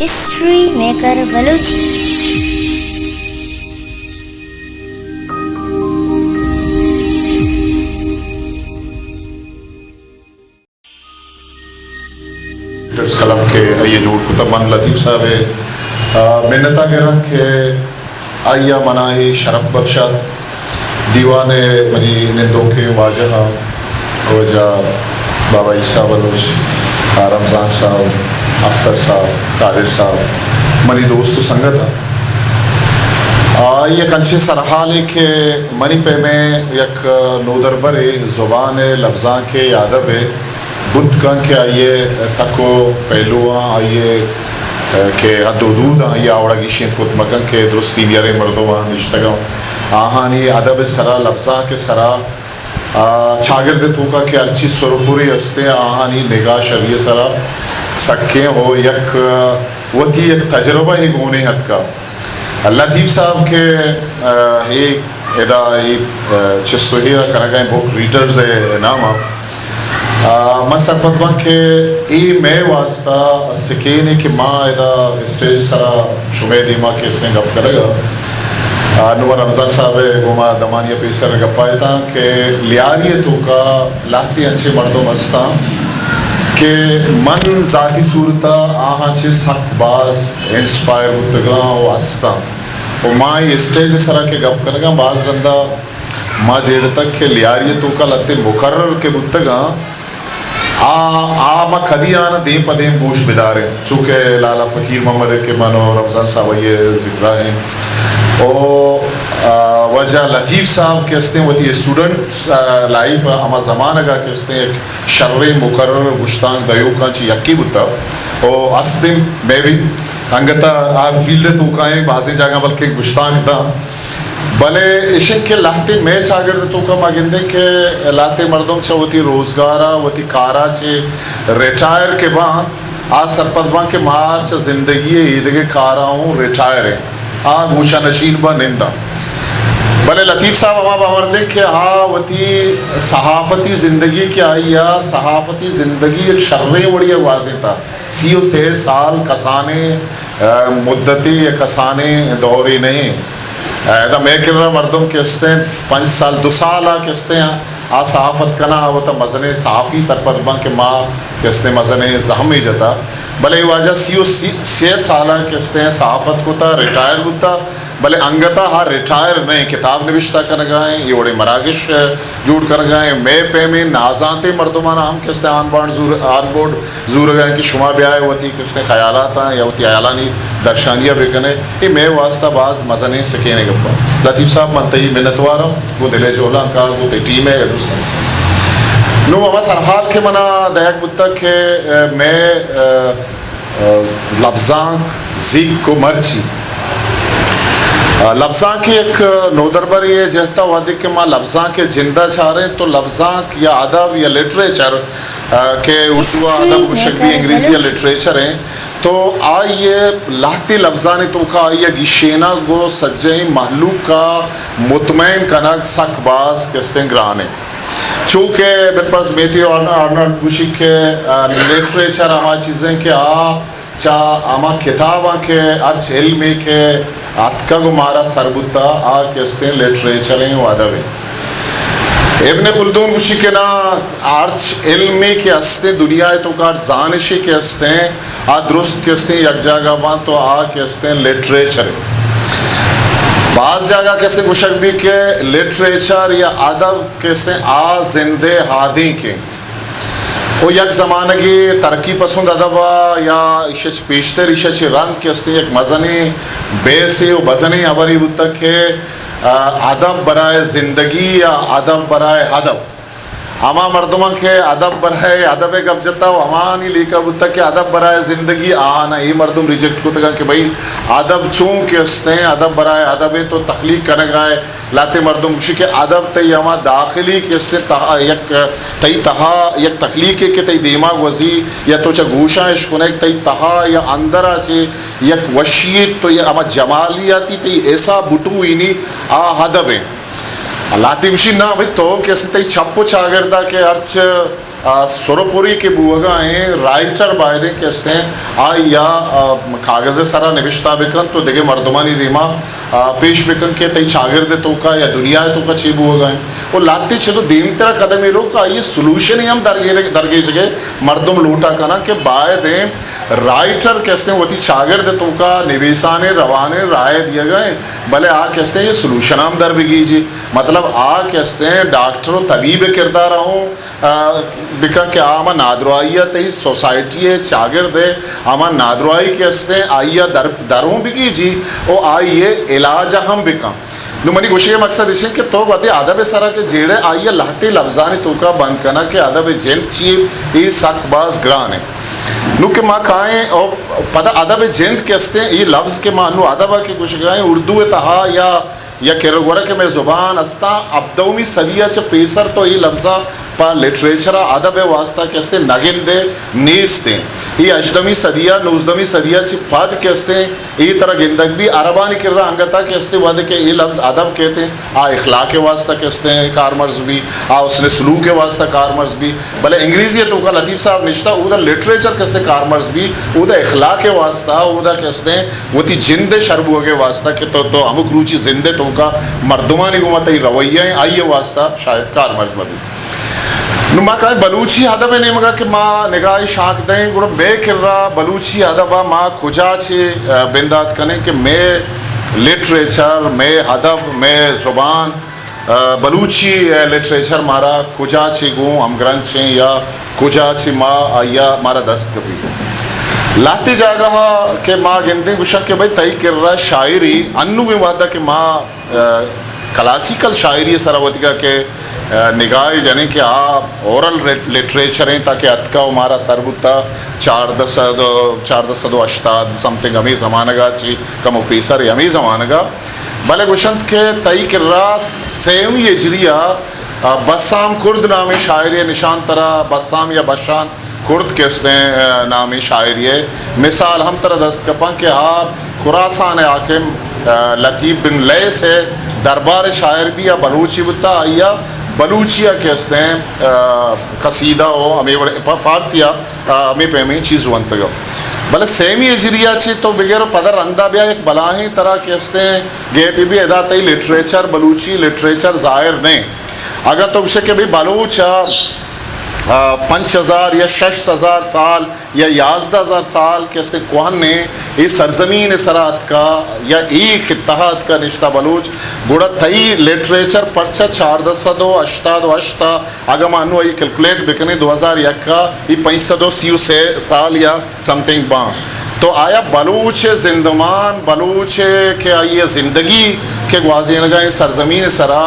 History maker Balochi. قلم کہ آئی ءَ جوڑ کتگ، من لطیف صاحب ءِ، آ، منت ءَ گراں کہ آئی ءَ منا اے شرف بخشات۔ دیوان ءِ منی نندوکیں واجہاں، واجہ بابا عیسیٰ بلوچ، آ، رمضان صاحب، اختر صاحب، قادر صاحب، منی دوست و سنگت آں۔ آ، آئی ءِ یک انچیں سرحالے کہ منی پیمیں یک نودربرے زبان ءِ لبزانک ءِ ادب ءِ بوت کنت کہ آئی ءِ تک و پہلواں، آئی ءِ، ءَ، کہ حد و حدوداں، آئی ءَ آ وڑا گیشینت کت مہ کنت کہ درست سینئریں مردماں نشتگاں، آہانی ادب ءِ سرا، لبزانک ءِ سرا، آ، چاگرد ءِ توکا کہ ہرچی سرپرے استیں، آہانی نگاہ شری ءِ سرا سکیں و یک، ءَ، وتی یک تجربہ ءِ گونے اتکا۔ لطیف صاحب کہ، ءَ، اے ادا اے، ءَ، چست و ایر ءَ کنگ ءَ ایں بک ریڈرز ءِ نام ءَ۔ ءَ، من سرپد باں کہ اے مئے واسطہ سکینے کہ ما ادا اسٹیج ءِ سرا شمئے دیما کہ استیں گپ کنگ ءَ۔ ءَ، نوں رمضان صاحب ءِ گوما دمانی ءَ پیسر گپ ءَ اتاں کہ لیاری ءِ توکا لہتے انچیں مردم استاں کہ من ذاتی صورت ءَ آہاں چہ سک باز انسپائر بوتگاں و استاں۔ و ما اے اسٹیج ءِ سرا کہ گپ کنگاں، باز رندا ما جیڑتگ کہ لیاری ءِ توکا لہتے مقرر کہ بوتگاں، آ، آ ما کدی آناں دیم پہ دیم گوش بداریں، چونکہ لالا فقیر محمد ءِ کہ من و رمضان صاحب ءِ ذکر ءَ ایں۔ او، آ، واجہ لطیف صاحب کہ استیں وتی اسٹوڈنٹ، آ، لائف ءَ ہما زمانگ ءَ کہ استیں یک شریں مقرر گشتانک دئیوکاں چہ یکے بوتگ۔ او استیں مے بی انگت ءَ آ فیلڈ ءِ توکا ایں، بازیں جاگہاں بلکیں گشتانک داں۔ بلے ایش انت کہ لہتے مئے چاگرد ءِ توکا ما گندیں کہ لہتے مردم چہ وتی روزگار ءَ، وتی کار ءَ چہ ریٹائر کہ باں، آ سرپد باں کہ ما چہ زندگی ءِ ایدگہ کاراں اوں ریٹائر ایں۔ آ گوشہ نشین باں، ننداں۔ بلے لطیف صاحب ہما باورد انت کہ آ وتی صحافتی زندگی کہ آئی ءَ صحافتی زندگی یک شریں وڑے ءَ گوازینتا۔ سی و سے سال کسانیں، ءَ، مدتے یا کسانیں دورے نہ ایں۔ ءَ، ادا مئے کرا مردم کہ استیں پنچ سال، دو سال ءَ کہ استیں آ صحافت کناں، آ وتا مزنیں صحافی سرپد باں کہ ما کہ استیں مزنیں زہمے جتا۔ بلے اے واجہ سی و سی، سے سال ءَ کہ استیں صحافت کتا، ریٹائر بوتا۔ بلے انگت ءَ آ ریٹائر نہ ایں، کتاب نبشتہ کنگ ءَ ایں، اے وڑیں مراگش، ءَ، جوڑ کنگ ءَ ایں۔ مئے پیمیں نازانتیں مردماں ہم کہ استیں آن بورڈ زور، آن بورڈ زورگ ءَ ایں کہ شما بیائے وتی کہ استیں خیالاتاں یا وتی ہیالانی درشانی ءَ بکنے۔ اے مئے واسطہ باز مزنیں سکینیں گپ ایں۔ لطیف صاحب، من تئی منتوار آں، گوں دل ءِ جہلانک ءَ، گوں تئی ٹیم ءَ یا دوستاں۔ نوں ہما سرحال کہ منا دئیگ بوتگ کہ، ءَ، مئے، ءَ، ءَ، لبزانک، زیک و مرچی۔ ءَ، لبزانک ءِ یک نودربرے ءِ جہت ءَ وہدے کہ ما لبزانک ءِ جند ءَ چاریں تو لبزانک یا ادب یا لٹریچر، ءَ، کہ اردو ءَ ادب گوشگ بی، انگریزی ءَ لٹریچر ایں، تو آئی ءِ لہتے لبزانی توکا آئی ءِ گیشینگ و سجہیں مہلوک ءَ مطمئن کنگ سک باز کہ استیں گران ایں۔ چو کہ بالفرض میتھیو آرن-، آرنلڈ گوشی کہ، ءَ، لٹریچر ہما چیزیں کہ آ چہ ہما کتاباں کہ ہرچ علمے کہ اتکگ و مارا سر بوتا، آ کہ استیں لٹریچر ایں و ادب ایں۔ ابن خلدون گوشی کہ نا، ہرچ علمے کہ استیں دنیا ءِ توکا، ہرچ زانشے کہ استیں، آ درست کہ استیں یک جاگہ باں تو آ کہ استیں لٹریچر ایں۔ باز جاگہ کہ استیں گوشگ بی کہ لٹریچر یا ادب کہ استیں آ زند ءِ ہادینک ایں۔ و یک زمانگے ترقی پسند ادب ءَ یا ایشی ءَ چہ پیشتر، ایشی ءَ چہ رند کہ استیں یک مزنیں بحثے و مزنیں ہبرے بوتگ کہ، ءَ، ادب برائے زندگی یا ادب برائے ادب۔ ہما مردماں کہ ادب برائے ادب ءِ گپ جتا و ہمانی لیکہ بوتگ کہ ادب برائے زندگی، آہاں اے مردم ریجیکٹ کتگاں کہ بھئی ادب چون کہ استیں، ادب برائے ادب ایں، تو تخلیق کنگ ءَ ئے۔ لہتے مردم گوشی کہ ادب تئی ہما داخلی کہ استیں تہا یک، تئی تہا یک تخلیقے کہ تئی دیما گوزی یا تو چہ گوشاں اش کنئے، تئی تہا یا اندرا چہ یک وشی تو یا ہما جمالیاتی تئی حسا بٹوئینی، آ ادب ایں۔ لہتے گوشی نا بھئی تو کہ استیں تئی چپ و چاگردا کہ ہرچ آ، سرپری کہ بوگا ایں، رائٹر بایدیں کہ استیں، آئی ءَ، آ، کاغذ ءِ سرا نبشتہ بکن تو دگہ مردمانی دیما، آ، پیش بکن کہ تئی چاگرد ءِ توکا یا دنیا ءِ توکا چی بوگا ایں۔ و لہتے چلو دیمترا قدمے رو کہ آئی ءِ سولوشن ہم درگیرگ-، درگیجگ ءِ مردم لوٹا کناں کہ بایدیں رائٹر کہ استیں وتی چاگرد ءِ توکا نبیسانیں روانیں رائے دیگا ایں، بلے آ کہ استیں یہ سولوشن ہم در بگیجی۔ مطلب آ کہ استیں ڈاکٹر و طبیب ءِ کردارا ہوں، آ، بکن کہ آ ہما نادراہی ءَ تئی سوسائٹی ءِ چاگرد ءِ ہما نادراہی کہ استیں آئی ءَ در، درون بگیجی و آئی ءِ علاج ءَ ہم بکن۔ نوں منی گوشگ ءِ مقصد اش انت کہ تو وھدے ادب ءِ سرا کہ جیڑے آئی ءَ لہتے لبزانی توکا بند کنگ کہ ادب ءِ جند چی اے، اے سک باز گران انت۔ نوں کہ ما کائیں او پدا ادب ءِ جند کہ استیں، اے لبز کہ ما انوں ادب ءَ کہ گوشگ ءَ ایں اردو ءِ تہا یا یا کرگورا کہ مئے زبان استاں، ہبدہمی صدی ءَ چہ پیسر تو اے لبزاں پہ لٹریچر ءُ ادب ءِ واسطہ کہ استیں نہ گندے، نیست ایں۔ اے ہژدہمی صدی ءَ، نوزدہمی صدی ءَ چہ پد کہ استیں اے ترا گندگ بی، عربانی کرا انگتا کہ استیں وھدے کہ اے لبز ادب کیت ایں، آ اخلاق ءِ واسطہ کہ استیں کارمرز بی، آ حسن سلوک ءِ واسطہ کارمرز بی، بلے انگریزی ءِ توکا لطیف صاحب نشتہ، اودا لٹریچر کہ استیں کارمرز بی، اودا اخلاق ءِ واسطہ، اودا کہ استیں وتی جند ءِ شر بوگ ءِ واسطہ کہ تو، تو ہمک روچی زند ءِ توکا مردمانی گوما تئی رویہ ایں، آئی ءِ واسطہ شاید کارمرز مہ بی۔ نوں ما کائیں بلوچی ادب ءِ نیمگا کہ ما نگاہے شانک دئیں، گڑا مئے کرا بلوچی ادب ءَ ما کجا چہ، آ، بندات کنیں کہ مئے لٹریچر، مئے ادب، مئے زبان، آ، بلوچی، آ، لٹریچر مارا کجا چہ گوں ہمگرنچ ایں یا کجا چہ ما آئی ءَ مارا دست کپی۔ لہتے جاگہ ءَ کہ ما گندیں گوشاں کہ بھئی تئی کرا شاعری انوگیں وھد ءَ کہ ما، آ، کلاسیکل شاعری ءِ سرا وتیگا کہ، آ، نگاہے جنیں کہ آ اورل لٹ-، لٹریچر ایں تاکہ اتکا و مارا سر بوتا چاردہ سد، چاردہ سد و ہشتاد سم تھنگ ہمے زمانگ ءَ چہ کمو پیسر ہمے زمانگ ءَ۔ بلے گوشنت کہ تئی کرا سیمی ہجری ءَ، آ، بسام کرد نامیں شاعرے نشان ترا، بسام یا بشان کرد کہ استیں، آ، نامیں شاعرے مثال ہم ترا دست کپاں کہ آ خراسان ءِ حاکم، آ، لطیف بن لیث ءِ دربار ءِ شاعر بی، آ بلوچے بوتا، آئی ءَ بلوچی ءَ کہ استیں، آ، قصیدہ و ہمے وڑ-، پہ فارسی ءَ آ، ہمے پیمیں چیز ونتگ۔ بلے سیمی ہجری ءَ چہ تو بگر پدا رندا بیا یک بلاہیں ترا کہ استیں گیپے بی ادا تئی لٹریچر، بلوچی لٹریچر ظاہر نہ ایں۔ اگاں تو گوشے کہ بھئی بلوچ ءَ، آ، پنچ ہزار یا شش ہزار سال یا یازدہ ہزار سال کہ استیں کوہنیں اے سرزمین ءِ سرا اتکا یا اے خطہ ءَ اتکا نشتہ بلوچ، گڑا تئی لٹریچر پرچا چاردہ سد و ہشتاد و ہشت ءَ اگاں ما انوں آئی کیلکولیٹ بکنیں دو ہزار یک ءَ اے پنچ سد و سی و سے سال یا سم تھنگ باں، تو آیا بلوچ ءِ زندمان، بلوچ ءِ کہ آئی ءِ زندگی کہ گوازینگا ایں سرزمین ءِ سرا،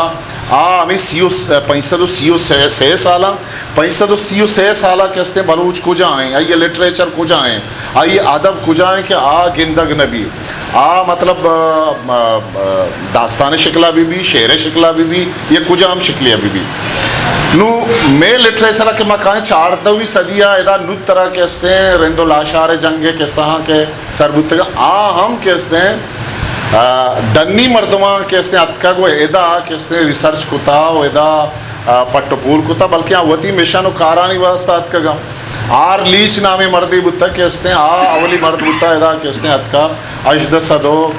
آ ہمے سی و، پنچ سد و سی و سے، سے سالاں، پنچ سد و سی و سے سالا کہ استیں بلوچ کجا ایں، آئی ءِ لٹریچر کجا ایں، آئی ءِ ادب کجا ایں کہ آ گندگ نہ بی۔ آ مطلب، آ، آ، آ، داستان شکلا بہ بی، شعر شکلا بہ بی، یا کجام شکلیا بہ بی۔ نوں مئے لٹریچر ءَ کہ ما کائیں چاردہمی صدی ءَ ادا نوں ترا کہ استیں رند و لاشار جنگ ءِ قصہ ہاں کہ سر بوتگاں، آ ہم کہ استیں، آ، ڈنی مردماں کہ استیں اتکگ و ادا کہ استیں ریسرچ کتا و ادا، آ، پٹ و پول کتا، بلکہ آ وتی مشن و کارانی واسطہ اتکگاں۔ آر لیچ نامیں مردے بوتگ کہ استیں، آ اولی مرد بوتا ادا کہ استیں اتکا ہژدہ سد و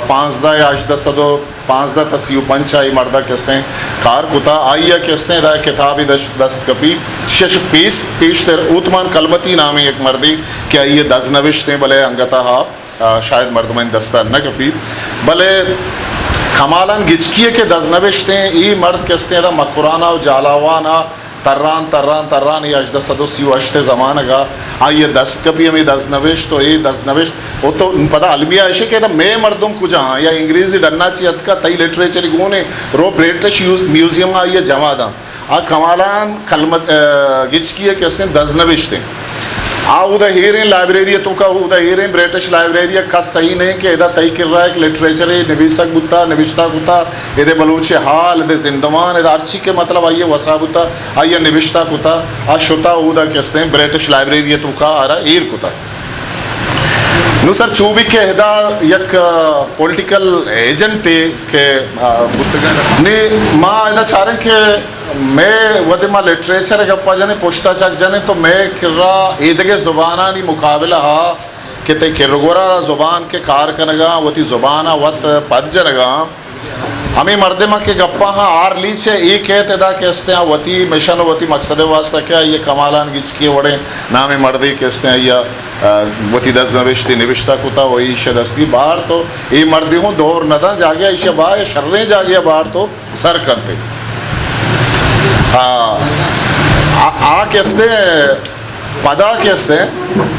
پانزدہ یا ہژدہ سد و پانزدہ تا سی و پنچ آئی مردا کہ استیں کار کتا، آئی ءَ کہ استیں ادا کتابے دش-، دست کپی، شش پیس، پیشتر اوتمان کلمتی نامیں یک مردے کہ آئی ءِ دزنوشت ایں، بلے انگتا ہا آ، شاید مردمانی دستا نہ کپی، بلے کمالان گچکی ءِ کہ دزنوشت ایں، اے مرد کہ استیں ادا مکران ءَ و جھالاوان ءَ تران، تران، تران، اے ہژدہ سد و سی و ہشت ءِ زمانگ ءَ آئی ءِ دست کپی ہمے دزنوشت و اے دزنوشت و تو پدا المیہ اش کہ ادا مئے مردم کجا آں یا انگریزی ڈنا چی اتکا تئی لٹریچر گون ایں، رو برٹش یوز-، میوزیم ءَ آئی ءَ جمع داں۔ آ کمالان کلمت، آ، گچکی ءِ کہ استیں دزنوشت ایں۔ آ اودا ہیریں لائبریری ءِ توکا اودا ہیریں برٹش لائبریری ءَ کس سہی نہ ایں کہ ادا تئی کرا یک لٹریچرے نبیسگ بوتا، نبشتہ کتا، ادے بلوچ ءِ حال، ادے زندمان، ادا ہرچی کہ مطلب آئی ءِ وسا بوتا، آئی ءَ نبشتہ کتا، آ شتا اودا کہ استیں برٹش لائبریری ءِ توکا آرا ہیر کتا۔ نوں سر چوبی کہ ادا یک، آ، پولیٹیکل ایجنٹے کہ، آ، بوتگا۔ نی ما ادا چاریں کہ مئے وھدے ما لٹریچر ءِ گپا جنیں، پشتا چک جنیں، تو مئے کرا ایدگہ زبانانی مقابلہ ءَ کہ تئی کرگورا زبان کہ کار کنگا، وتی زبان ءَ وت پد جنگا، ہمے مردم کہ گپا ہاں آر لیچ ءَ اے کیت ادا کہ استیں آ وتی مشن و وتی مقصد ءِ واسطہ کہ آئی ءَ کمالان گچکی وڑیں نامیں مردے کہ استیں آئی ءَ، آ، وتی دست نوشتے نوشتہ کتا و ایش دستی بار تو اے مردے ہوں دور نداں جاگہ ایش با شریں جاگہ بار تو سر کنت۔ آ، آ، آ کہ استیں پدا کہ استیں،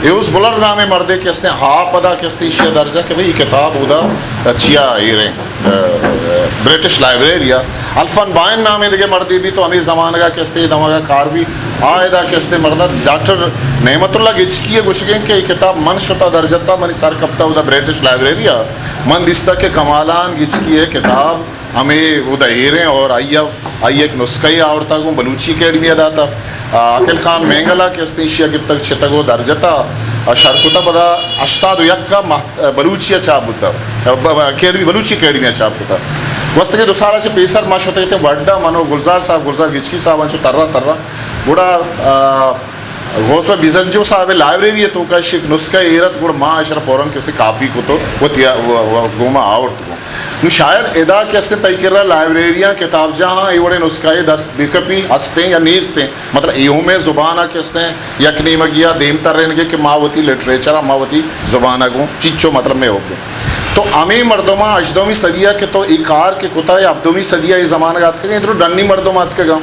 ایوز بلر نامیں مردے کہ استیں، ہا پدا کہ استیں ایشی درجہ کہ بھئی، اے کتاب اودا چیا ایریں، آ، برٹش لائبریری ءَ۔ الفن بائن نامیں دگہ مردے بی تو ہمے زمانگا کہ استیں، دمگا کار بی، آ ادا کہ استیں مردہ ڈاکٹر نعمت اللہ گچکی ءَ گوشگیں کہ اے کتاب من شتا درجتا، منی سر کپتا اودا برٹش لائبریری ءَ، من دیستا کہ کمالان گچکی ءِ کتاب ہمے اودا ایریں اور آئی ءَ، آئی ءَ یک نسخہ ءَ آورتا گوں بلوچی اکیڈمی ءَ داتا۔ آ، عاقل خان مینگل ءَ کہ استیں ایشی ءَ گپتگ چتگ و درجتا، آ، شر کتا پدا ہشتاد و یک ءَ مہت-، بلوچی ءَ چاپ بوتا، ب-، ب-، اکیڈمی، بلوچی اکیڈمی ءَ چاپ کتا۔ گوستگیں دو سال ءَ چہ پیسر ما شتگ اتیں وڈا من و گلزار صاحب، گلزار گچکی صاحب انچو ترا ترا۔ گڑا، آ، غوث بخش بزنجو صاحب ءِ لائبریری ءِ توکا ایشی یک نسخہ ایر ات، گڑا ما اشرا فوراً کسے کاپی کتو وتی ءَ و، و، گوما آورت گوں۔ نوں شاید ادا کہ استیں تئی کرا لائبریریاں، کتاب جاہاں اے وڑیں نسخہ ءِ دست بکپی، استیں یا نیستیں، مطلب ایومیں زبان ءَ کہ استیں یک نیمگی ءَ دیم ترینگے کہ ما وتی لٹریچر ءَ، ما وتی زبان ءَ گوں چیچو مطلب مئے حکم۔ تو ہمے مردماں ہژدہمی صدی ءَ کہ تو اے کار کہ کتا، یا ہبدہمی صدی ءَ اے زمانگ ءَ اتکگاں، اے درو ڈنی مردم اتکگاں۔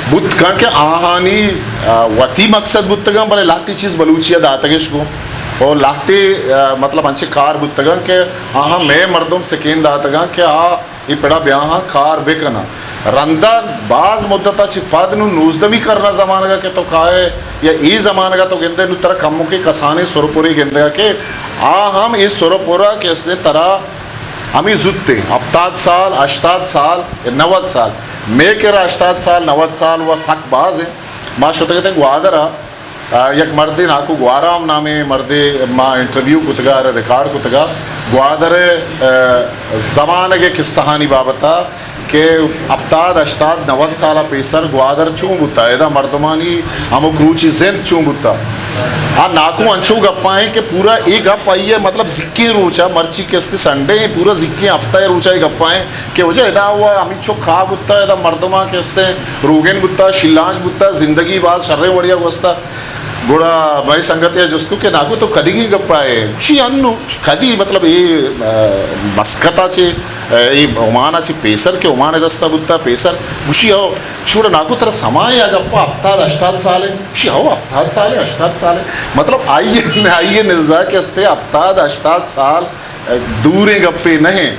بوت کنت کہ آہانی، آ، وتی مقصد بوتگاں، بلے لہتے چیز بلوچی ءَ داتگش گوں۔ اور لہتے، آ، مطلب انچیں کار بوتگاں کہ آہاں مئے مردم سکین داتگاں کہ آ اے پڑا بیاہاں کار بکناں۔ رندا باز مدتا چہ پد نوں نوزدہمی کرنا زمانگا کہ تو کائے یا اے زمانگا تو گندے نوں ترا کمکے کسانیں سرپرے گندگا کہ آ ہم اے سرپرا کہ اسے ترا ہمے زوت ایں، ہفتاد سال، ہشتاد سال، نود سال۔ مئے کرا ہشتاد سال، نود سال و سک باز ایں۔ ما شتگ اتیں گوادر ءَ، آ، یک مردے ناکو گوارام نامیں مردے ما انٹرویو کتگا، ریکارڈ کتگا۔ گوادر ءِ، آ، زمانگ ءِ قصہانی بابت ءَ کہ ہفتاد، ہشتاد، نود سال ءَ پیسر گوادر چون بوتا، ادا مردمانی ہمک روچی زند چون بوتا۔ آ ناکو انچو گپا ایں کہ پورا اے گپ آئی ءِ مطلب زکیں روچ ءَ، مرچی کہ است سنڈے ایں، پورا زکیں ہفتہ ءِ روچ ءَ اے گپا ایں کہ وجہ ادا ہوا ہمینچو کاہ بوتا، ادا مردماں کہ استیں روگن بوتا، شیلانچ بوتا، زندگی باز شریں وڑیا گوستا۔ گڑا مئے سنگتے ءَ جست کت کہ ناکو تو کدیگیں گپا ئے؟ گوشی انو کدی مطلب اے، آ، مسقط ءَ چہ، آ، اے عمان ءَ چہ پیسر کہ عمان ءِ دست ءَ بوتا پیسر، گوشی ہو۔ گوشی گڑا ناکو ترا سما ایں آ گپا ہپتاد ہشتاد سال ایں؟ گوشی ہو ہپتاد سال ایں، ہشتاد سال ایں۔ مطلب آئی ءِ، آئی ءِ نزا کہ استے ہپتاد ہشتاد سال دوریں گپے نہ ایں،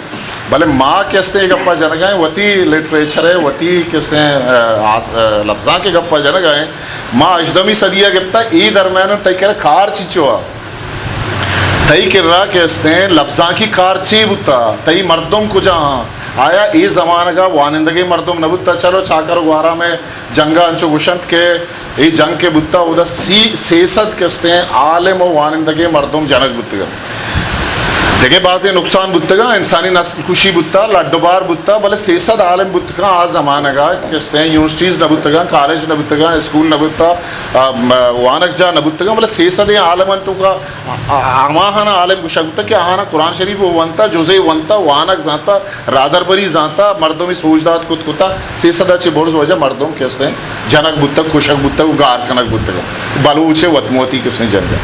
بلے ما کہ استیں اے گپا جنگا ایں، وتی لٹریچر ءِ، وتی کہ استیں، آ، آس-، آ، لبزانک ءِ گپا جنگا ایں۔ ما ہژدہمی صدی ءَ گپتا، اے درمیان تئی کرا کار چیچو ءَ؟ تئی کرا کہ استیں لبزانکی کار چی بوتا؟ تئی مردم کجا آں؟ آیا اے زمانگا وانندگیں مردم نہ بوتا؟ چلو چاکر و گوارام ءِ جنگا انچو گوشنت کہ اے جنگ کہ بوتا، اودا سی، سے سد کہ استیں عالم و وانندگیں مردم جنگ بوتگاں۔ دگہ بازیں نقصان بوتگاں، انسانی نسل کشی بوتا، لڈ و بار بوتا، بلے سے سد عالم بوتگاں آ زمانگا کہ استیں یونیورسٹیز نہ بوتگاں، کالج نہ بوتگاں، اسکول نہ بوتا، آ، م-، وانگجاہ نہ بوتگاں، بلے سے سدیں عالم انت توکا، آ، آ، ہماہانا عالم گوشگ بوتا کہ آہانا قرآن شریف و ونتا، جزے ونتا، وانگ زانتا، رادربری زانتا، مردمی سوج دات کت کتا، سے سد ءَ چہ برز واجہ مردم کہ استیں جنگ بوتگ، کشگ بوتگ و گار کنگ بوتگ۔ بلوچ ءِ وت موتی کہ استیں جنگ۔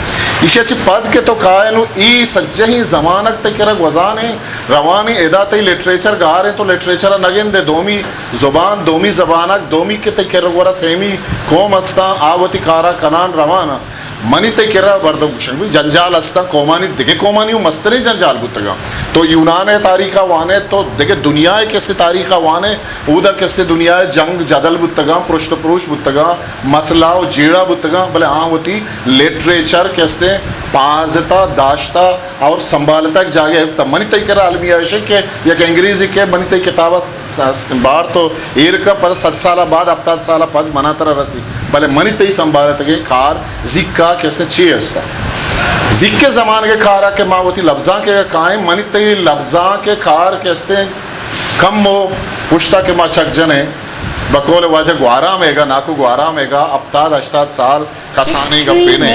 ایشی ءَ چہ پد کہ تو کائے نوں اے سجہیں زمانگ تئی کرا گوزان ایں، روان ایں، ادا تئی لٹریچر گار ایں، تو لٹریچر ءَ نہ گندے، دومی زبان، دومی زبانگ، دومی کہ تئی کر و گورا سیمی قوم استاں، آ وتی کارا کنان روان آں۔ منی تئی کرا مردم گوشگ بی جنجال استاں، قومانی، دگہ قومانی و مستریں جنجال بوتگاں۔ تو یونان ءِ تاریخ ءَ وانے، تو دگہ دنیا ءِ کسے تاریخ ءَ وانے، اودا کسے دنیا ءِ جنگ جدل بوتگاں، پرشت و پروش بوتگاں، مسئلہ و جیڑہ بوتگاں، بلے آں وتی لٹریچر کسے پازتا، داشتا اور سنبھالتا، ایک جاگہ ءَ۔ منی تئی کرا المیہ ایش کہ یک انگریزی کہ منی تئی کتاب ءَ س-، س-، بار تو ایر کا، پد صد سال بعد، ہفتاد سال پد منا ترا رسی، بلے منی تئی سنبھالتگیں کار زیکا کسے چی استا؟ زیکے زمانگے کارا کہ ما وتی لبزانک ءَ کائیں، منی تئی لبزانک ءِ کار کسے کم و پشتا کہ ما چک جنیں، بقول واجہ گوارام ایگا، ناکو گوارام ایگا، ہپتاد ہشتاد سال کسانیں گپے نہ۔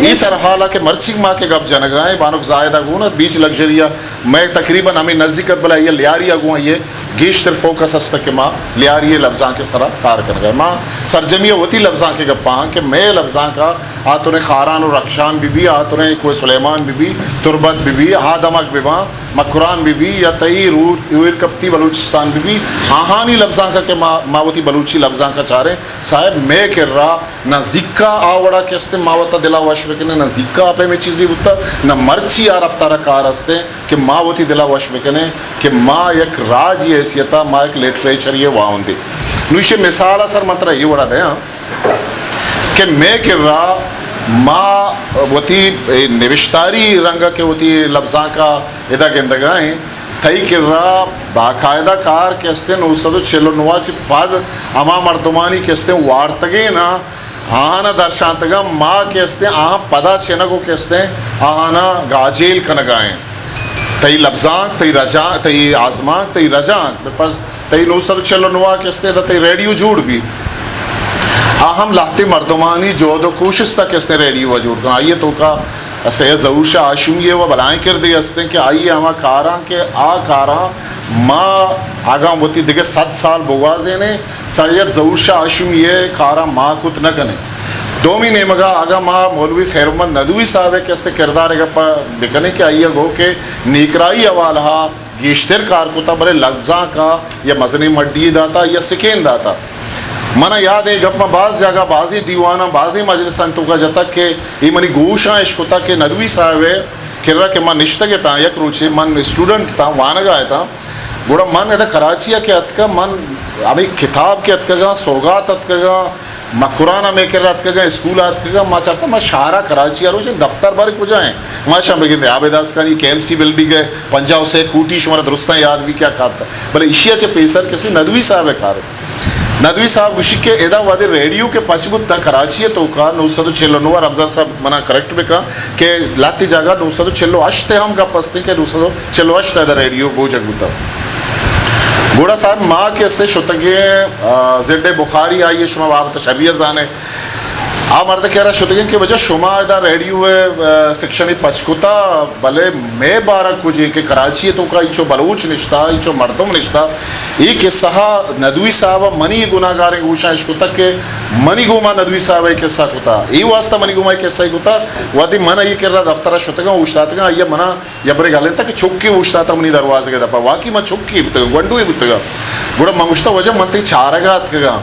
اے سرحال ءَ کہ مرچی ما کہ گپ جنگا ایں، بانک زاہدہ گون ات، بیچ لگژری ءَ مئے تقریباً ہمے نزیک ات، بلے آئی ءَ لیاری ءَ گوں آئی ءِ گیشتر فوکس است کہ ما لیاری ءِ لبزانک ءِ سرا کار کنگا ایں۔ ما سرجمی ءَ وتی لبزانک ءِ گپا آں کہ مئے لبزانک ءَ آتوریں خاران و رخشان بہ بی، آتوریں کوہ سلیمان بہ بی، تربت بہ بی، آدمک بہ باں، مکران بہ بی یا تئی رور، ایر کپتی بلوچستان بہ بی، آہانی لبزانک ءَ کہ ما، ما وتی بلوچی لبزانک ءَ چاریں، صاحب مئے کرا نہ زیکا آ وڑا کہ استیں ما وتا دلا وش بکنیں، نہ زیکا آ پیمیں چیزے بوتا، نہ مرچی آ رفتارا کار استیں کہ ما وتی دلا وش بکنیں کہ ما یک راجی حیثیتا ما یک لٹریچری واہندے۔ نو ایشی مثالا سر من ترا اے وڑا دیاں کہ مئے کرا ما وتی اے نوشتاری رنگا کہ وتی لبزانکا ادا گندگا ایں، تئی کرا باقاعدہ کار کہ استیں نو سد و چل و نو ءَ چہ پد ہما مردمانی کہ استیں وارتگیں نا، آہانا درشانتگاں، ما کہ استیں آہاں پدا چنگ و کہ استیں آہانا گاجیل کنگا ایں۔ تئی لبزانک، تئی رجانک، تئی آزمانک، تئی رجانک، بہ پرس تئی نو سد و چل و نو ءَ کہ استیں دا تئی ریڈیو جوڑ بی۔ آ ہم لہتے مردمانی جہد و کوشست ءَ کہ استیں ریڈیو ءَ جوڑ کن۔ آئی ءِ توکا سید ظہور شاہ ہاشمی ءِ و بلائیں کردے استیں کہ آئی ءِ ہما کاراں کہ آ کاراں ما اگاں وتی دگہ صد سال بگوازینیں، سید ظہور شاہ ہاشمی ءِ کاراں ما کت نہ کنیں۔ دومی نیمگا اگاں ما مولوی خیر محمد ندوی صاحب ءِ کہ استیں کردار ءِ گپا بکنیں کہ آئی ءَ گو کہ نیکرائی حوالہ گیشتر کار کتا، بلے لبزانکا یا مزنیں مڈی داتا یا سکین داتا۔ منا یاد ایں، گپ ما باز جاگہ، بازیں دیواناں، بازیں مجلساں توکا جتگ کہ اے منی گوشاں اش کتا کہ ندوی صاحب ءِ کرا کہ من نشتگ اتاں، یک روچے من اسٹوڈنٹ اتاں، وانگا اتاں، گڑا من ادا کراچی ءَ کہ اتکاں، من ہمے کتاب کہ اتکگاں، سوگات اتکگاں، مکران ءَ مئے کرا اتکگاں، اسکول ءَ اتکگاں، ما چارتاں ما شہر ءَ کراچی ءَ روچیں دفتر بارے کجا ایں؟ ما شاں بگندے عابد آسکانی کے ایم سی بلڈنگ ءِ پنجاہ و سے کوٹی، شمارا درستاں یاد بی کیا کار اتاں۔ بلے ایشی ءَ چہ پیسر کسے ندوی صاحب ءِ کار ات۔ ندوی صاحب گوشی کہ ادا وہدے ریڈیو کہ پچ بوتا کراچی ءِ توکا نو سد و چل و نو ءَ، رمضان صاحب منا کریکٹ بکن کہ لہتے جاگہ نو سد و چل و ہشت ءِ ہم گپ استیں کہ نو سد و چل و ہشت ءَ ادا ریڈیو بوجگ بوتا۔ گڑا صاحب ما کہ استیں شتگیں، آ، ضد بخاری، آئی ءَ شما بابت شری ءَ زانے۔ آ مرد ءِ کرا شتگیں کہ واجہ شما ادا ریڈیو ءِ، آ، سیکشنے پچ کتا، بلے مئے بارہ کجے کہ کراچی ءِ توکا اینچو بلوچ نشتا، اینچو مردم نشتا۔ اے قصہ ءَ ندوی صاحب ءَ منی گناہگاریں گوشاں اش کتگ کہ منی گوما ندوی صاحب ءَ اے قصہ کتا۔ اے واسطہ منی گوما اے قصہ کتا، وہدے من آئی ءِ کرا دفتر ءَ شتگاں، اوشتاتگاں، آئی ءَ منا یبرے گالینتا کہ چکے اوشتاتا منی دروازگ ءِ دپا۔ واقعی من چکے بوتگاں، گونڈوے بوتگاں۔ گڑا من گوشتا، واجہ من تئی چارگ ءَ اتکگاں،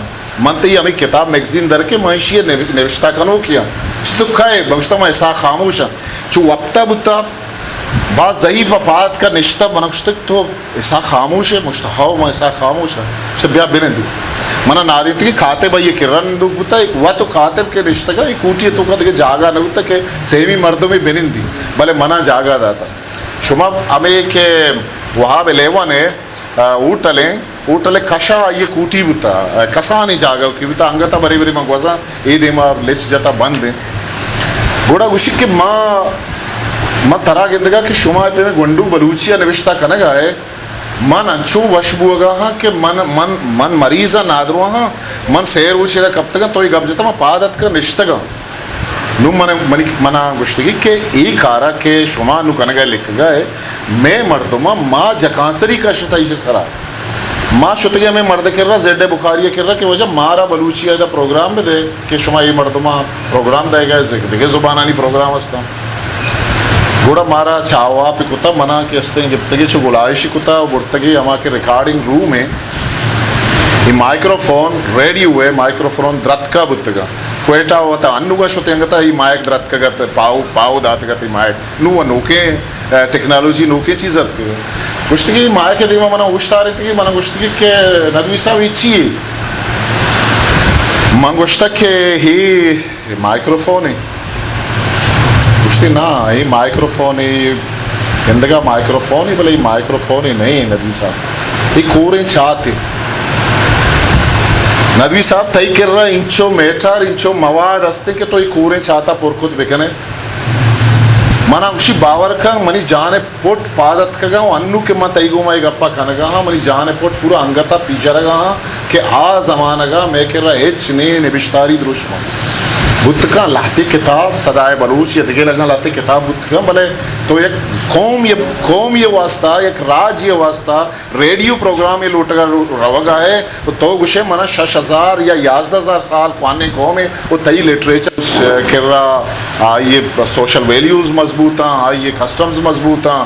من تئی ہمے کتاب میگزین در کہ من ایشی ءِ نو-، نوشتہ کنوکے آں۔ چہ تو کئے؟ من گوشتا، من اسحاق خاموش آں۔ چو وپتا بوتا، باز ضعیف ءَ پاد کا نشتا، من گوشتگ، تو اسحاق خاموش ئے؟ من گوشتا، ہو، من اسحاق خاموش آں۔ گوشتا، بیا بنندی۔ منا نادینتگیں کاتب آئی ءِ کرا نندوک بوتا، وت و کاتب کہ نشتگاں، اے کوٹی ءِ توکا دگہ جاگہ نہ بوتا کہ سیمی مردمے بنندی، بلے منا جاگہ داتا۔ شما ہمے کہ وہاب الیون ءِ، آ، ہوٹل ایں، ہوٹل ءِ کشا آئی ءِ کوٹی بوتا، آ، کسانیں جاگہ کی بوتا، انگتا برے برے من گوزاں، اے دیما لچ جتا بند ایں۔ گڑا گوشی کہ ما، ما ترا گندگا کہ شما اے پیمیں گونڈو بلوچی ءَ نوشتہ کنگا ئے، من انچو وش بوگا ہاں کہ من، من، من مریض آں، نادرواہ آں، من سے روچ ادا کپتگاں، تو اے گپ جتا، من پاد اتکاں نشتگاں۔ نوں من، منی، منا گوشتگی کہ اے کارا کہ شما نوں کنگا لکھگا ئے، مئے مردماں ما جکانسری کشتا ایشی سرا۔ ما شتگیں ہمے مرد کرا، ضد بخاری کرا کہ واجہ مارا بلوچی ادا پروگرام بدے کہ شما اے مردماں پروگرام دئیگا ئے، دگہ زبانانی پروگرام ہستاں۔ گڑا مارا چاہ و آپ کتا، منا کہ استیں گپتگی چو گلائشی کتا و برتگی ہما کہ ریکارڈنگ روم ایں، اے مائیکروفون، ریڈیو ءِ مائیکروفون درتکا بوتگا۔ کوئٹہ وتا انوگا شتے انگتا اے مائیک درتکگت، پاہو، پاہو داتگت اے مائیک۔ نوں و نوکیں، اے، ٹیکنالوجی نوکیں چیز اتکگ۔ گوشتگی مائیک ءِ دیما منا اوشتارینتگی، منا گوشتگی کہ ندوی صاحب اے چی یے؟ من گوشتگ کہ اے اے مائیکروفون ایں۔ گوشتی، نا، اے مائیکروفون ایں، گندگا مائیکروفون ایں، بلے اے مائیکروفون ایں نہ ایں ندوی صاحب۔ اے کوریں چاتے۔ ندوی صاحب، تئی کرا انچو میٹر، انچو مواد ہستیں کہ تو اے کوریں چاتا پر کت بکنے۔ منا گوشی، باور کن، منی جان ءِ پٹ پاد اتکگاں و انو کہ من تئی گوما اے گپا کنگا ہاں، منی جان ءِ پٹ پورا انگتا پیچرگا ہاں کہ آ زمانگا مئے کرا ہچ نے نبشتاری دروشم بوت کن، لہتے کتاب، صدائے بلوچ یا دگہ لگاں لہتے کتاب بوت کن، بلے تو یک قوم، یک قومی واسطہ، یک راجی واسطہ ریڈیو پروگرامے لوٹگا رو-، روگا ہے، و تو گوشے منا شش ہزار یا یازدہ ہزار سال کوانیں قومے و تئی لٹریچر کرا آئی سوشل ویلیوز مضبوطاں، آئی کسٹمز مضبوطاں،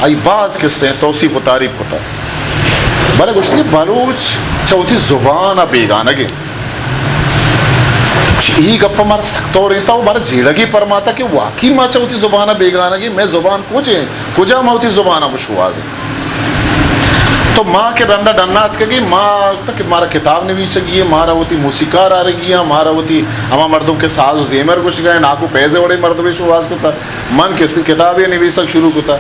آئی باز کسے توصیف و تعریف کتا۔ بلے گوشتی بلوچ چہ وتی زبان ءَ بیگانگے۔ اے گپ مارا سک تورینتا و مارا جیڑگی پرماتا کہ واقعی ما چہ وتی زبان ءَ بیگانگیں، مئے زبان کجے؟ کجا ما وتی زبان ءَ بشوازیں؟ تو ما کہ رندا ڈنا اتکگیں، ما گوشتا کہ مارا کتاب نویسگی ہے، مارا وتی موسیقار آرگی ہیں، مارا وتی ہما مردم کہ ساز و زیمر گوشگا ہیں، ناکو پیز وڑے مردمے شواز کتا، من کسی کتابے نویسگ شروع کتا۔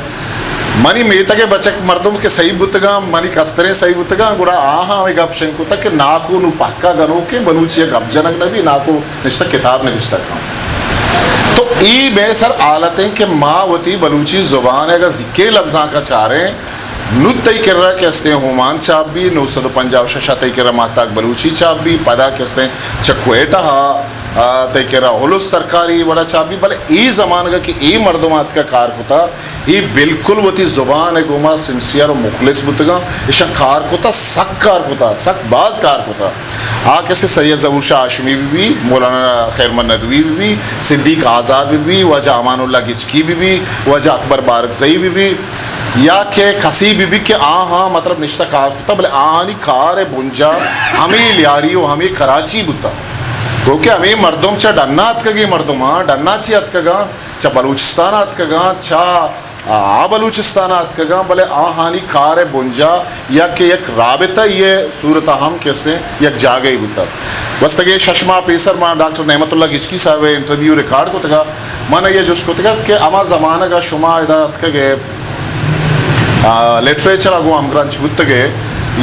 منی میتگ ءِ بچک مردم کہ سہی بوتگاں، منی کستریں سہی بوتگاں، گڑا آہاں ہمے گپ شنگ کتگ کہ ناکو نوں پہکا گنوکیں، بلوچی ءَ گپ جنگ نہ بی، ناکو نشتہ کتاب نبشتہ کن۔ تو اے مئے سر حالت ایں کہ ما وتی بلوچی زبان ءَ اگاں زیکیں لبزانک ءَ چاریں، نوں تئی کرا کہ استیں ہومان چاپ بی، نو سد و پنجاہ و شش ءَ تئی کرا ماہتاک بلوچی چاپ بی، پدا کہ استیں چہ کوئٹہ ءَ آ، تئی کرا ہلوس سرکاری وڑا چاپ بی، بلے اے زمانگا کہ اے مردم آتکا کار کتا، اے بالکل وتی زبان ءِ گوما سنسیئر و مخلص بوتگاں، ایشاں کار کتا، سک کار کتا، سک باز کار کتا۔ آ کسے سید ظہور شاہ ہاشمی بہ بی، مولانا خیر محمد ندوی بہ بی، صدیق آزاد بہ بی، واجہ امان اللہ گچکی بہ بی، واجہ اکبر بارکزئی بہ بی، یا کہ کسی بہ بی کہ آہاں مطلب نشتہ کار کتا، بلے آہانی کار ءِ بنجاہ ہمے لیاری و ہمے کراچی بوتا۔ کیونکہ ہمے مردم چہ ڈنا اتکگیں مردماں، ڈنا چی اتکگاں؟ چہ بلوچستان اتکگاں، چہ آ بلوچستان اتکگاں، بلے آہانی کار ءِ بنجاہ یا کہ یک رابطہ یے صورت ہم کسے یک جاگہے بوتا۔ گوستگیں شش ماہ پیسر ما ڈاکٹر نعمت اللہ گچکی صاحب ءِ انٹرویو ریکارڈ کتگا، من یہ جست کتگا کہ ہما زمانگا شما ادا اتکگے، آ، لٹریچر ءَ گوں ہمگرنچ بوتگے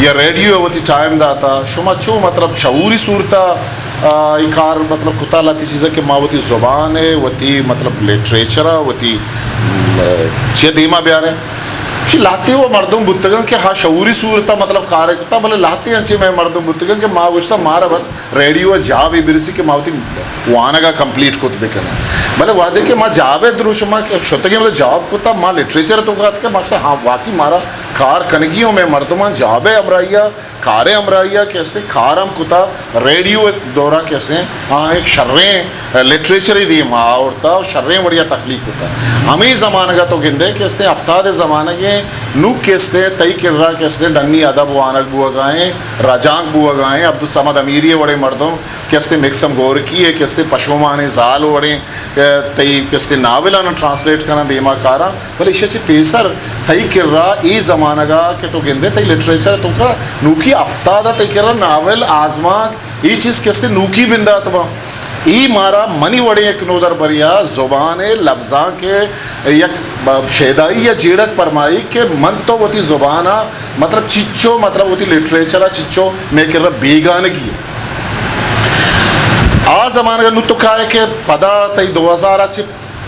یا ریڈیو ءَ وتی ٹائم داتا، شما چو مطلب شعوری صورت ءَ، آ، اے کار مطلب کتا لہتے چیزاں کہ ما وتی زبان ءَ، وتی مطلب لٹریچر ءَ، وتی، آ، چیا دیما بیاریں؟ چی لہتے و مردم بوتگاں کہ ہا شعوری صورت ءَ مطلب کار کتا، بلے لہتے انچیں مئے مردم بوتگاں کہ ما گوشتا مارا بس ریڈیو ءَ جابے برسی کہ ما وتی وانگ ءَ کمپلیٹ کت بکنیں۔ بلے وہدے کہ ما جاب ءَ دروشم ءَ شتگیں، مطلب جاب کتا، ما لٹریچر ءِ توکا اتکا، ما گوشتا ہاں واقعی مارا کار کنگی ہوں، مئے مردماں جاب ءِ ہمراہی ءَ، کار ءِ ہمراہی ءَ کہ استیں کار ہم کتا، ریڈیو ءِ دورا کہ استیں آ یک شریں لٹریچرے دیما آورتا و شریں وڑیا تخلیق کتا۔ ہمے زمانگا تو گندے کہ استیں ہفتاد ءِ زمانگے، نوں کہ استیں تئی کرا کہ استیں ڈنی ادب وانگ بوگا ایں، رجانک بوگا ایں، عبدالصمد امیری ءِ وڑیں مردم کہ استیں مکسم گورکی ءِ کہ استیں پشومانیں زال وڑیں، اے، تئی کہ استیں ناولاں ٹرانسلیٹ کناں دیما کاراں، بلے ایشی چہ پیسر تئی کرا اے زمانگا کہ تو گندے تئی لٹریچر توکا نوکی ہفتاد ءَ تئی کرا ناول، آزمانک، اے چیز کہ استیں نوکی بندات باں۔ اے مارا منی وڑیں یک نودربریا زبان ءِ، لبزانک ءِ یک ب-، شیدائی یا جیڑگ پرمائی کہ من تو وتی زبان ءَ مطلب چچو، مطلب وتی لٹریچر ءَ چچو مئے کرا بیگانگی۔ آ زمانگ ءَ نوں تو کائے کہ پدا تئی دو ہزار ءَ چہ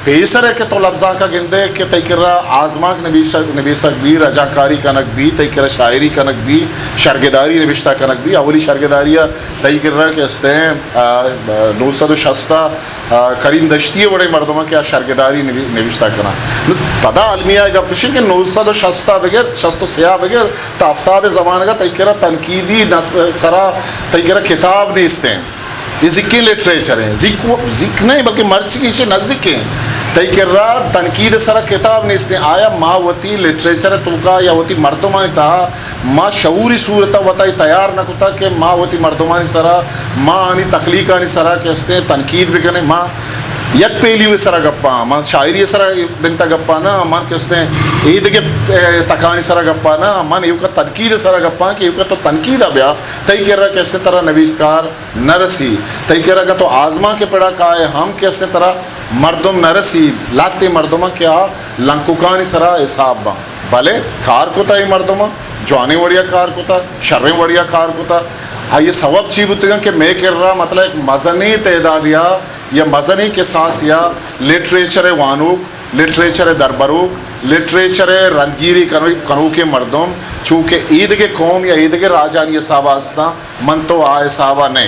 پیسر ءَ کہ تو لبزانک ءَ گندے کہ تئی کرا آزمانک نبیسگ، نبیسگ بی، رجانکاری کنگ بی، تئی کرا شاعری کنگ بی، شرگداری نبشتہ کنگ بی، اولی شرگداری ءَ تئی کرا کہ استیں، آ، نو سد و شست ءَ، آ، کریم دشتی ءِ وڑیں مردماں کہ آ شرگداری نبی-، نبشتہ کناں۔ نوں پدا المیہ ءِ گپ اش انت کہ نو سد و شست ءَ بگر، شست و سئے ءَ بگر تا ہفتاد ءِ زمانگ ءَ تئی کرا تنقیدی نس-، سرا تئی کرا کتاب نیستیں۔ اے زیکیں لٹریچر ایں، زیک، زیک نہ ایں بلکہ مرچی ایشی نزیک ایں۔ تئی کرا تنقید ءِ سرا کتاب نیستیں۔ آیا ما وتی لٹریچر ءِ توکا یا وتی مردمانی تہا ما شعوری صورت ءَ وتا اے تیار نہ کتا کہ ما وتی مردمانی سرا، ما آنی تخلیقانی سرا کہ استیں تنقید بکنیں؟ ما یک پہلو ءِ سرا گپاں، ما شاعری ءِ سرا دنتا گپاں نہ، من کہ استیں اے دگہ، اے، تکانی سرا گپاں نہ، من ایوکا تنقید ءِ سرا گپاں کہ ایوکا تو تنقید ءَ بیا، تئی کرا کہ استیں ترا نویسکار نہ رسی۔ تئی کرا اگاں تو آزمانک ءِ پڑا کائے ہم کہ استیں ترا مردم نہ رسی، لہتیں مردماں کہ آ لنککانی سرا حساب باں۔ بلے کار کتا اے مردماں، جوانیں وڑیا کار کتا، شریں وڑیا کار کتا۔ آئی ءِ سوب چی بوتگاں کہ مئے کرا مطلب یک مزنیں تعداد یا، یا مزنیں کساس یا لٹریچر ءِ وانوک لٹریچر ءِ دربروک، لٹریچر ءِ رندگیری کنو-، کنوکیں مردم، چونکہ ایدگہ قوم یا ایدگہ راجانی حساب ءَ استاں، من تو آ حساب ءَ نہ۔